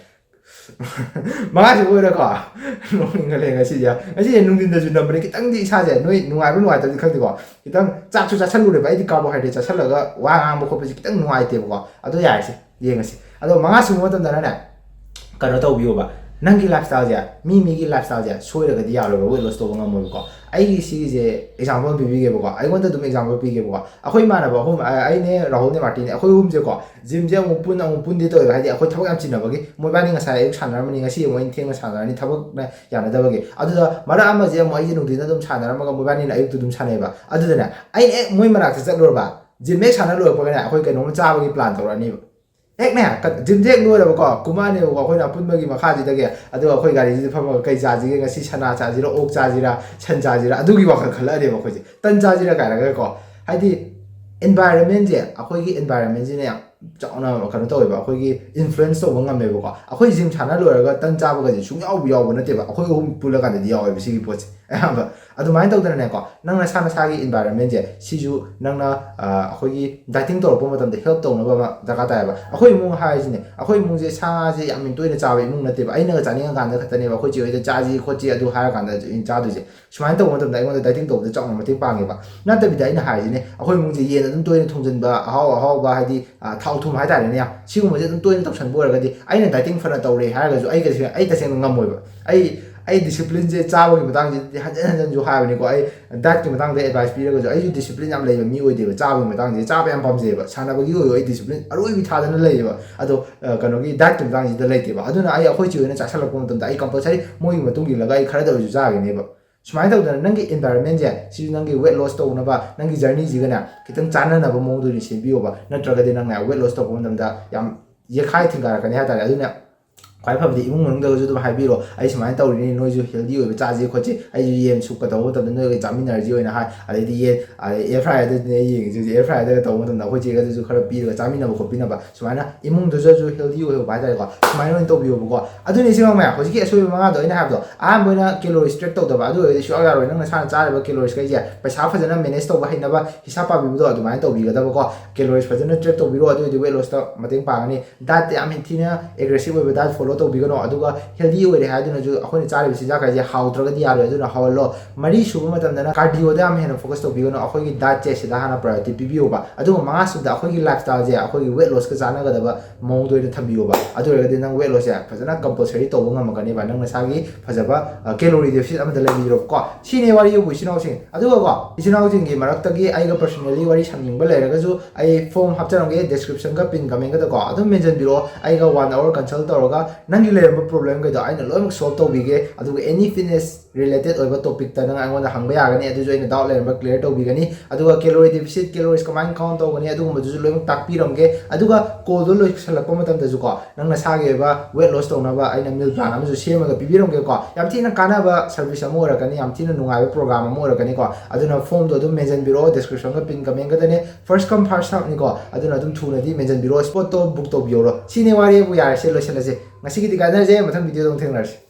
ꯃꯉꯥꯁꯨ ꯑꯣꯏꯔꯦꯀꯣ꯫ ꯅꯣꯛꯅꯤꯡꯒ ꯂꯩ ꯉꯁꯤꯁꯦ꯫ ꯉꯁꯤꯁꯦ ꯅꯨꯡꯊꯤꯟꯗꯁꯨ ꯅꯝꯕꯅꯦ꯫ ꯈꯤꯇꯪꯗꯤ ꯏꯁꯥꯁꯦ ꯅꯣꯏ ꯅꯨꯡꯉꯥꯏꯕ ꯅꯨꯡꯉꯥꯏꯇꯕꯗꯤ ꯈꯪꯗꯦꯀꯣ꯫ ꯈꯤꯇꯪ ꯆꯥꯛꯁꯨ ꯆꯥꯁꯜꯂꯨꯔꯦꯕ꯫ ꯑꯩꯗꯤ ꯀꯥꯔꯕꯣꯍꯥꯏꯗ꯭ꯔꯦꯠ ꯆꯥꯁꯜꯂꯒ ꯋꯥ ꯉꯥꯡꯕ ꯈꯣꯠꯄꯁꯦ ꯈꯤꯇꯪ ꯅꯨꯡꯉꯥꯏꯇꯦꯕꯀꯣ꯫ ꯑꯗꯣ ꯌꯥꯔꯦꯁꯦ, ꯌꯦꯡꯉꯁꯤ꯫ ꯑꯗꯣ ꯃꯉꯥ ꯁꯨꯕ ꯃꯇꯝꯗꯅꯅꯦ, ꯀꯩꯅꯣ ꯇꯧꯕꯤꯌꯣꯕ꯫ ꯅꯪꯒꯤ ꯂꯥꯏꯐꯁ꯭ꯇꯥꯏꯜꯁꯦ, ꯃꯤ ꯃꯤꯒꯤ ꯂꯥꯏꯐꯁ꯭ꯇꯥꯏꯜꯁꯦ ꯁꯣꯏꯔꯒꯗꯤ ꯌꯥꯔꯣꯏꯕ, ꯋꯦꯠ ꯂꯣꯁ ꯇꯧꯕ ꯉꯝꯃꯣꯏꯕꯀꯣ꯫ ꯑꯩꯒꯤ ꯁꯤꯒꯤꯁꯦ ꯑꯦꯛꯖꯥꯝꯄꯜ ꯑꯃ ꯄꯤꯕꯤꯒꯦꯕꯀꯣ꯫ ꯑꯩꯉꯣꯟꯗ ꯑꯗꯨꯝ ꯑꯦꯛꯖꯥꯝꯄꯜ ꯄꯤꯒꯦꯕꯀꯣ꯫ ꯑꯩꯈꯣꯏ ꯏꯃꯥꯟꯅꯕ ꯑꯍꯨꯝ, ꯑ-, ꯑꯩꯅꯦ, ꯔꯥꯍꯨꯜꯅꯦ, ꯃꯥꯔꯇꯤꯟꯅꯦ, ꯑꯩꯈꯣꯏ ꯑꯍꯨꯝꯁꯦꯀꯣ, ꯖꯤꯝꯁꯦ ꯑꯃꯨꯛ ꯄꯨꯟ, ꯑꯃꯨꯛ ꯄꯨꯟꯗꯦ ꯇꯧꯋꯦꯕ꯫ ꯍꯥꯏꯗꯤ ꯑꯩꯈꯣꯏ ꯊꯕꯛ ꯌꯥꯝ ꯆꯤꯟꯅꯕꯒꯤ꯫ ꯃꯣꯏꯕꯥꯅꯤ ꯉꯁꯥꯏ ꯑꯌꯨꯛ ꯁꯥꯟꯅꯔꯝꯃꯅꯤ, ꯉꯁꯤ ꯑꯃꯨꯛ ꯑꯩꯅ ꯊꯦꯡꯅ ꯁꯥꯟꯅꯔꯅꯤ, ꯊꯕꯛꯅ ꯌꯥꯅꯗꯕꯒꯤ꯫ ꯑꯗꯨꯗ ꯃꯔꯛ ꯑꯃꯁꯦ ꯑꯃꯨꯛ ꯑꯩꯁꯦ ꯅꯨꯡꯊꯤꯟꯗ ꯑꯗꯨꯝ ꯁꯥꯟꯅꯔꯝꯃꯒ ꯃꯣꯏꯕꯥꯅꯤꯅ ꯑꯌꯨꯛꯇ ꯑꯗꯨꯝ ꯁꯥꯟꯅꯩꯑꯕ꯫ ꯑꯗꯨꯗꯅꯦ, ꯑꯩꯅ ꯍꯦꯛ ꯃꯣꯏ ꯃꯅꯥꯛꯇ ꯆꯠꯂꯨꯔꯕ, ꯖꯤꯝ ꯍꯦꯛ ꯁꯥꯟꯅ ꯂꯣꯏꯔꯛꯄꯒꯅꯦ, ꯑꯩꯈꯣꯏ ꯀꯩꯅꯣꯝꯃ ꯆꯥꯕꯒꯤ ꯄ꯭ꯂꯥꯟ ꯇꯧꯔꯛꯑꯅꯤꯕ꯫ ꯍꯦꯛꯅꯦ, ꯀ-, ꯖꯤꯝꯁꯦ ꯍꯦꯛ ꯂꯣꯏꯔꯕꯀꯣ, ꯀꯨꯝꯃꯛꯑꯅꯦꯕꯀꯣ, ꯑꯩꯈꯣꯏꯅ ꯑꯄꯨꯟꯕꯒꯤ ꯃꯈꯥꯁꯤꯗꯒꯤ꯫ ꯑꯗꯨꯒ ꯑꯩꯈꯣꯏ ꯒꯥꯔꯤꯁꯤꯗ ꯐꯝꯃꯒ ꯀꯩ ꯆꯥꯁꯤꯒꯦ, ꯉꯁꯤ ꯁꯅꯥ ꯆꯥꯁꯤꯔꯥ, ꯑꯣꯛ ꯆꯥꯁꯤꯔꯥ, ꯁꯟ ꯆꯥꯁꯤꯔꯥ, ꯑꯗꯨꯒꯤ ꯋꯥꯈꯜ ꯈꯜꯂꯛꯑꯅꯦꯕ ꯑꯩꯈꯣꯏꯁꯦ꯫ ꯇꯟ ꯆꯥꯁꯤꯔꯥ ꯀꯥꯏꯅꯒꯀꯣ꯫ ꯍꯥꯏꯗꯤ, ꯑꯦꯟꯚꯥꯏꯔꯟꯃꯦꯟꯁꯦ, ꯑꯩꯈꯣꯏꯒꯤ ꯑꯦꯟꯚꯥꯏꯔꯟꯃꯦꯟꯁꯤꯅ ꯌꯥꯝ ꯆꯥꯎꯅ ꯀꯩꯅꯣ ꯇꯧꯋꯦꯕ, ꯑꯩꯈꯣꯏꯒꯤ ꯏꯟꯐ꯭ꯂꯨꯌꯦꯟꯁ ꯇꯧꯕ ꯉꯝꯃꯦꯕꯀꯣ꯫ ꯑꯩꯈꯣꯏ ꯖꯤꯝ ꯁꯥꯟꯅ ꯂꯣꯏꯔꯒ ꯇꯟ ꯆꯥꯕꯒꯁꯦ ꯁꯨꯡꯌꯥꯎꯕ ꯌꯥꯎꯕ ꯅꯠꯇꯦꯕ, ꯑꯩꯈꯣꯏ ꯑꯍꯨꯝ ꯄꯨꯜꯂꯀꯥꯟꯗꯗꯤ ꯌꯥꯎꯋꯦꯕ ꯁꯤꯒꯤ ꯄꯣꯠꯁꯦ ꯑꯌꯥꯝꯕ꯫ ꯑꯗꯨꯃꯥꯏꯅ ꯇꯧꯗꯅꯅꯦꯀꯣ, ꯅꯪ ꯅꯁꯥ ꯅꯁꯥꯒꯤ ꯏꯟꯚꯥꯏꯔꯟꯃꯦꯟꯁꯦ ꯁꯤꯁꯨ ꯅꯪꯅ, ꯑ, ꯑꯩꯈꯣꯏꯒꯤ ꯗꯥꯏꯇꯤꯡ ꯇꯧꯔꯛꯄ ꯃꯇꯝꯗ ꯍꯦꯜꯞ ꯇꯧꯅꯕ ꯑꯃ ꯗꯔꯀꯥꯔ ꯇꯥꯏꯌꯦꯕ꯫ ꯑꯩꯈꯣꯏ ꯏꯃꯨꯡ ꯍꯥꯏꯔꯤꯁꯤꯅꯦ, ꯑꯩꯈꯣꯏ ꯏꯃꯨꯡꯁꯦ ꯁꯥ ꯉꯥꯁꯦ ꯌꯥꯝ ꯇꯣꯏꯅ ꯆꯥꯕ ꯏꯃꯨꯡ ꯅꯠꯇꯦꯕ꯫ ꯑꯩꯅꯒ ꯆꯥꯅꯤꯡꯉꯀꯥꯟꯗ ꯈꯛꯇꯅꯦꯕ ꯑꯩꯈꯣꯏ ꯆꯦ ꯍꯣꯏꯗ ꯆꯥꯁꯤ ꯈꯣꯠꯁꯤ ꯑꯗꯨ ꯍꯥꯏꯔꯀꯥꯟꯗ ꯑꯩꯅ ꯆꯥꯗꯣꯏꯁꯦ꯫ ꯁꯨꯃꯥꯏꯅ ꯇꯧꯕ ꯃꯇꯝꯗ ꯑꯩꯉꯣꯟꯗ ꯗꯥꯏꯇꯤꯡ ꯇꯧꯕꯗ ꯆꯥꯎꯅ ꯃꯇꯦꯡ ꯄꯥꯡꯉꯦꯕ꯫ ꯅꯠꯇꯕꯤꯗ ꯑꯩꯅ ꯍꯥꯏꯔꯤꯁꯤꯅꯦ, ꯑꯩꯈꯣꯏ ꯏꯃꯨꯡꯁꯦ ꯌꯦꯟ ꯑꯗꯨꯝ ꯇꯣꯏꯅ ꯊꯣꯡꯖꯤꯟꯕ, ꯑꯍꯥꯎ ꯑꯍꯥꯎꯕ, ꯍꯥꯏꯗꯤ, ꯑ, ꯊꯥꯎ ꯊꯨꯝ ꯍꯥꯏꯇꯥꯔꯦꯅꯦ, ꯌꯥꯝ ꯁꯤꯒꯨꯝꯕꯁꯦ ꯑꯗꯨꯝ ꯇꯣꯏꯅ ꯇꯧꯁꯟꯕ ꯑꯣꯏꯔꯒꯗꯤ, ꯑꯩꯅ ꯗꯥꯏꯇꯤꯡ ꯐꯅ ꯇꯧꯔꯦ ꯍꯥꯏꯔꯒꯁꯨ ꯑꯩ ꯀꯩꯁꯨ, ꯑꯩ ꯇꯁꯦꯡꯅ ꯉꯝꯃꯣꯏꯕ꯫ ꯑꯩ, ꯑꯩ ꯗꯤꯁꯤꯄ꯭ꯂꯤꯟꯁꯦ ꯆꯥꯕꯒꯤ ꯃꯇꯥꯡꯁꯤꯗꯤ ꯍꯟꯖꯤꯟ ꯍꯟꯖꯤꯟꯁꯨ ꯍꯥꯏꯕꯅꯤꯀꯣ꯫ ꯑꯩ ꯗꯥꯏꯠꯀꯤ ꯃꯇꯥꯡꯗ ꯑꯦꯗꯚꯥꯏꯁ ꯄꯤꯔꯒꯁꯨ, ꯑꯩꯁꯨ ꯗꯤꯁꯤꯄ꯭ꯂꯤꯟ ꯌꯥꯝ ꯂꯩꯕ ꯃꯤ ꯑꯣꯏꯗꯦꯕ꯫ ꯆꯥꯕꯒꯤ ꯃꯇꯥꯡꯁꯦ ꯆꯥꯕ ꯌꯥꯝ ꯄꯥꯝꯖꯩꯑꯕ꯫ ꯁꯥꯟꯅꯕꯒꯤ ꯑꯣꯏꯔꯣ, ꯑꯩ ꯗꯤꯁꯤꯄ꯭ꯂꯤꯟ ꯑꯔꯣꯏꯕꯤ ꯊꯥꯗꯅ ꯂꯩꯌꯦꯕ꯫ ꯑꯗꯣ, ꯑ, ꯀꯩꯅꯣꯒꯤ ꯗꯥꯏꯠꯀꯤ ꯃꯇꯥꯡꯁꯤꯗ ꯂꯩꯇꯦꯕ꯫ ꯑꯗꯨꯅ ꯑꯩ, ꯑꯩꯈꯣꯏ ꯆꯦ ꯍꯣꯏꯅ ꯆꯥꯁꯜꯂꯛꯄ ꯃꯇꯝꯗ ꯑꯩ ꯀꯝꯄꯜꯁꯔꯤ ꯃꯣꯏꯒꯤ ꯃꯇꯨꯡ ꯏꯜꯂꯒ ꯑꯩ ꯈꯔꯗ ꯑꯣꯏꯔꯁꯨ ꯆꯥꯒꯅꯦꯕ꯫ ꯁꯨꯃꯥꯏꯅ ꯇꯧꯗꯅ ꯅꯪꯒꯤ ꯏꯟꯚꯥꯏꯔꯟꯃꯦꯟꯁꯦ ꯁꯤꯁꯨ ꯅꯪꯒꯤ ꯋꯦꯠ ꯂꯣꯁ ꯇꯧꯅꯕ, ꯅꯪꯒꯤ ꯖꯔꯅꯤꯁꯤꯒꯅꯦ ꯈꯤꯇꯪ ꯆꯥꯟꯅꯅꯕ ꯃꯑꯣꯡꯗ ꯑꯣꯏꯅ ꯁꯦꯝꯕꯤꯌꯣꯕ꯫ ꯅꯠꯇ꯭ꯔꯒꯗꯤ ꯅꯪꯅꯦ ꯋꯦꯠ ꯂꯣꯁ ꯇꯧꯕ ꯃꯇꯝꯗ ꯌꯥꯝ ꯌꯦꯛꯈꯥꯏ ꯊꯤꯡꯒꯥꯏꯔꯛꯀꯅꯤ ꯍꯥꯏꯇꯥꯔꯦ꯫ ꯑꯗꯨꯅ ꯈ꯭ꯋꯥꯏ ꯐꯕꯗꯤ ꯏꯃꯨꯡ ꯃꯅꯨꯡꯗꯒꯁꯨ ꯑꯗꯨꯝ ꯍꯥꯏꯕꯤꯔꯣ, "ꯑꯩ ꯁꯨꯃꯥꯏꯅ ꯇꯧꯔꯤꯅꯤ, ꯅꯣꯏꯁꯨ ꯍꯦꯜꯗꯤ ꯑꯣꯏꯕ ꯆꯥꯁꯤ ꯈꯣꯠꯁꯤ, ꯑꯩꯁꯨ ꯌꯦꯟ ꯁꯨꯞꯀ ꯇꯧꯕ ꯃꯇꯝꯗ ꯅꯣꯏꯒ ꯆꯥꯃꯤꯟꯅꯔꯁꯤ" ꯑꯣꯏꯅ ꯍꯥꯏ꯫ ꯑꯗꯩꯗꯤ ꯌꯦꯟ ꯑꯦꯌꯔ ꯐ꯭ꯔꯥꯏꯌꯔꯗꯅꯦ ꯌꯦꯡꯉꯤꯁꯦ ꯍꯧꯖꯤꯛ, ꯑꯦꯌꯔ ꯐ꯭ꯔꯥꯏꯌꯔꯗꯒ ꯇꯧꯕ ꯃꯇꯝꯗ ꯑꯩꯈꯣꯏ ꯆꯦꯒꯗꯨꯁꯨ ꯈꯔ ꯄꯤꯔꯒ ꯆꯥꯃꯤꯟꯅꯕ ꯈꯣꯠꯄꯤꯅꯕ, ꯁꯨꯃꯥꯏꯅ ꯏꯃꯨꯡꯗꯨꯁꯨ ꯍꯦꯜꯗꯤ ꯑꯣꯏꯍꯧꯕ ꯍꯥꯏꯇꯥꯔꯦꯀꯣ꯫ ꯁꯨꯃꯥꯏꯅ ꯑꯣꯏꯅ ꯇꯧꯕꯤꯌꯣꯕꯀꯣ꯫ ꯑꯗꯨꯅꯤ ꯏꯆꯤꯟ ꯏꯅꯥꯎ ꯃꯌꯥꯝ, ꯍꯧꯖꯤꯛꯀꯤ ꯑꯁꯣꯏꯕ ꯃꯉꯥꯗꯣ ꯑꯩꯅ ꯍꯥꯏꯕꯗꯣ, ꯑꯍꯥꯟꯕ ꯑꯣꯏꯅ calories track ꯇꯧꯗꯕ, ꯑꯗꯨ ꯑꯣꯏꯔꯗꯤ ꯁꯨꯡꯌꯥ ꯌꯥꯔꯣꯏ꯫ ꯅꯪ ꯅꯁꯥꯅ ꯆꯥꯔꯤꯕ calories ꯈꯩꯁꯦ ꯄꯩꯁꯥ ꯐꯖꯅ manage ꯇꯧꯕ ꯍꯩꯅꯕ ꯍꯤꯁꯥꯞ ꯄꯥꯕꯤꯕꯗꯣ ꯑꯗꯨꯃꯥꯏꯅ ꯇꯧꯕꯤꯒꯗꯕꯀꯣ꯫ Calories ꯐꯖꯅ track ꯇꯧꯕꯤꯔꯣ, ꯑꯗꯨ ꯑꯣꯏꯔꯗꯤ weight loss ꯇ ꯃꯇꯦꯡ ꯄꯥꯡꯒꯅꯤ꯫ Diet ꯇ ꯌꯥꯝ ꯊꯤꯅ aggressive ꯑꯣꯏꯕ diet follow ꯇꯧꯕꯤꯒꯅꯣ꯫ ꯑꯗꯨꯒ healthy ꯑꯣꯏꯔꯦ ꯍꯥꯏꯗꯨꯅꯁꯨ ꯑꯩꯈꯣꯏꯅ ꯆꯥꯔꯤꯕ ꯆꯤꯟꯖꯥꯛ ꯍꯥꯏꯁꯦ ꯍꯥꯎꯗ꯭ꯔꯒꯗꯤ ꯌꯥꯔꯣꯏ, ꯑꯗꯨꯅ ꯍꯥꯎꯍꯜꯂꯣ꯫ ꯃꯔꯤ ꯁꯨꯕ ꯃꯇꯝꯗꯅ cardio ꯗ ꯌꯥꯝ ꯍꯦꯟꯅ focus ꯇꯧꯕꯤꯒꯅꯣ, ꯑꯩꯈꯣꯏꯒꯤ diet ꯁꯦ ꯁꯤꯗ ꯍꯥꯟꯅ priority ꯄꯤꯕꯤꯌꯣꯕ꯫ ꯑꯗꯨꯒ ꯃꯉꯥ ꯁꯨꯕꯗ ꯑꯩꯈꯣꯏꯒꯤ lifestyle ꯁꯦ ꯑꯩꯈꯣꯏꯒꯤ weight loss ꯀ ꯆꯥꯟꯅꯒꯗꯕ ꯃꯑꯣꯡꯗ ꯑꯣꯏꯅ ꯊꯝꯕꯤꯌꯣꯕ꯫ ꯑꯗꯨ ꯑꯣꯏꯔꯒꯗꯤ ꯅꯪ weight loss ꯁꯦ ꯐꯖꯅ compulsory ꯇꯧꯕ ꯉꯝꯃꯛꯀꯅꯦꯕ, ꯅꯪ ꯅꯁꯥꯒꯤ ꯐꯖꯕ, ꯑ, calorie deficit ꯑꯃꯗ ꯂꯩꯕꯤꯔꯣꯕꯀꯣ꯫ ꯁꯤꯅꯦ ꯋꯥꯔꯤꯕꯨ ꯏꯆꯤꯟ ꯏꯅꯥꯎꯁꯤꯡ꯫ ꯑꯗꯨꯒꯀꯣ, ꯏꯆꯤꯟ ꯏꯅꯥꯎꯁꯤꯡꯒꯤ ꯃꯔꯛꯇꯒꯤ ꯑꯩꯒ personally ꯋꯥꯔꯤ ꯁꯥꯅꯤꯡꯕ ꯂꯩꯔꯒꯁꯨ ꯑꯩ form ꯍꯥꯞꯆꯔꯝꯒꯦ description ꯒ pin comment ꯒꯗꯀꯣ, ꯑꯗꯨꯝ ꯃꯦꯟꯁꯤꯟꯕꯤꯔꯛꯑꯣ꯫ ꯑꯩꯒ one hour consult ꯇꯧꯔꯒ ꯅꯪꯒꯤ ꯂꯩꯔꯝꯕ problem ꯈꯩꯗꯣ ꯑꯩꯅ ꯂꯣꯏꯅꯃꯛ solve ꯇꯧꯕꯤꯒꯦ꯫ ꯑꯗꯨꯒ any fitness related ꯑꯣꯏꯕ topic ꯇ ꯅꯪ ꯑꯩꯉꯣꯟꯗ ꯍꯪꯕ ꯌꯥꯒꯅꯤ, ꯑꯗꯨꯁꯨ ꯑꯩꯅ doubt ꯂꯩꯔꯝꯕ clear ꯇꯧꯕꯤꯒꯅꯤ꯫ ꯑꯗꯨꯒ calorie deficit, calories ꯀꯃꯥꯏꯅ count ꯇꯧꯒꯅꯤ, ꯑꯗꯨꯒꯨꯝꯕꯗꯨꯁꯨ ꯂꯣꯏꯅꯃꯛ ꯇꯥꯛꯄꯤꯔꯝꯒꯦ꯫ ꯑꯗꯨꯒ call ꯗꯣ ꯂꯣꯏꯁꯤꯜꯂꯛꯄ ꯃꯇꯝꯗꯁꯨꯀꯣ, ꯅꯪ ꯅꯁꯥꯒꯤ ꯑꯣꯏꯕ weight loss ꯇꯧꯅꯕ ꯑꯩꯅ meal plan ꯑꯃꯁꯨ ꯁꯦꯝꯃꯒ ꯄꯤꯕꯤꯔꯝꯒꯦꯀꯣ꯫ ꯌꯥꯝ ꯊꯤꯅ ꯀꯥꯟꯅꯕ service ꯑꯃ ꯑꯣꯏꯔꯛꯀꯅꯤ, ꯌꯥꯝ ꯊꯤꯅ ꯅꯨꯡꯉꯥꯏꯕ program ꯑꯃ ꯑꯣꯏꯔꯛꯀꯅꯤꯀꯣ꯫ ꯑꯗꯨꯅ form ꯗꯣ ꯑꯗꯨꯝ ꯃꯦꯟꯁꯤꯟꯕꯤꯔꯛꯑꯣ, description ꯒ pin comment ꯒꯗꯅꯦ, first come first serve ꯅꯤꯀꯣ꯫ ꯑꯗꯨꯅ ꯑꯗꯨꯝ ꯊꯨꯅꯗꯤ ꯃꯦꯟꯁꯤꯟꯕꯤꯔꯛꯑꯣ, spot ꯇꯣ book ꯇꯧꯕꯤꯍꯧꯔꯣ꯫ ꯁꯤꯅꯦ ꯋꯥꯔꯤꯕꯨ, ꯌꯥꯔꯦꯁꯦ, ꯂꯣꯏꯁꯤꯜꯂꯁꯦ꯫ ꯉꯁꯤꯒꯤꯗꯤ ꯀꯥꯟꯅꯔꯁꯦ, ꯃꯊꯪ video ꯗ ꯑꯃꯨꯛ ꯊꯦꯡꯅꯔꯁꯦ꯫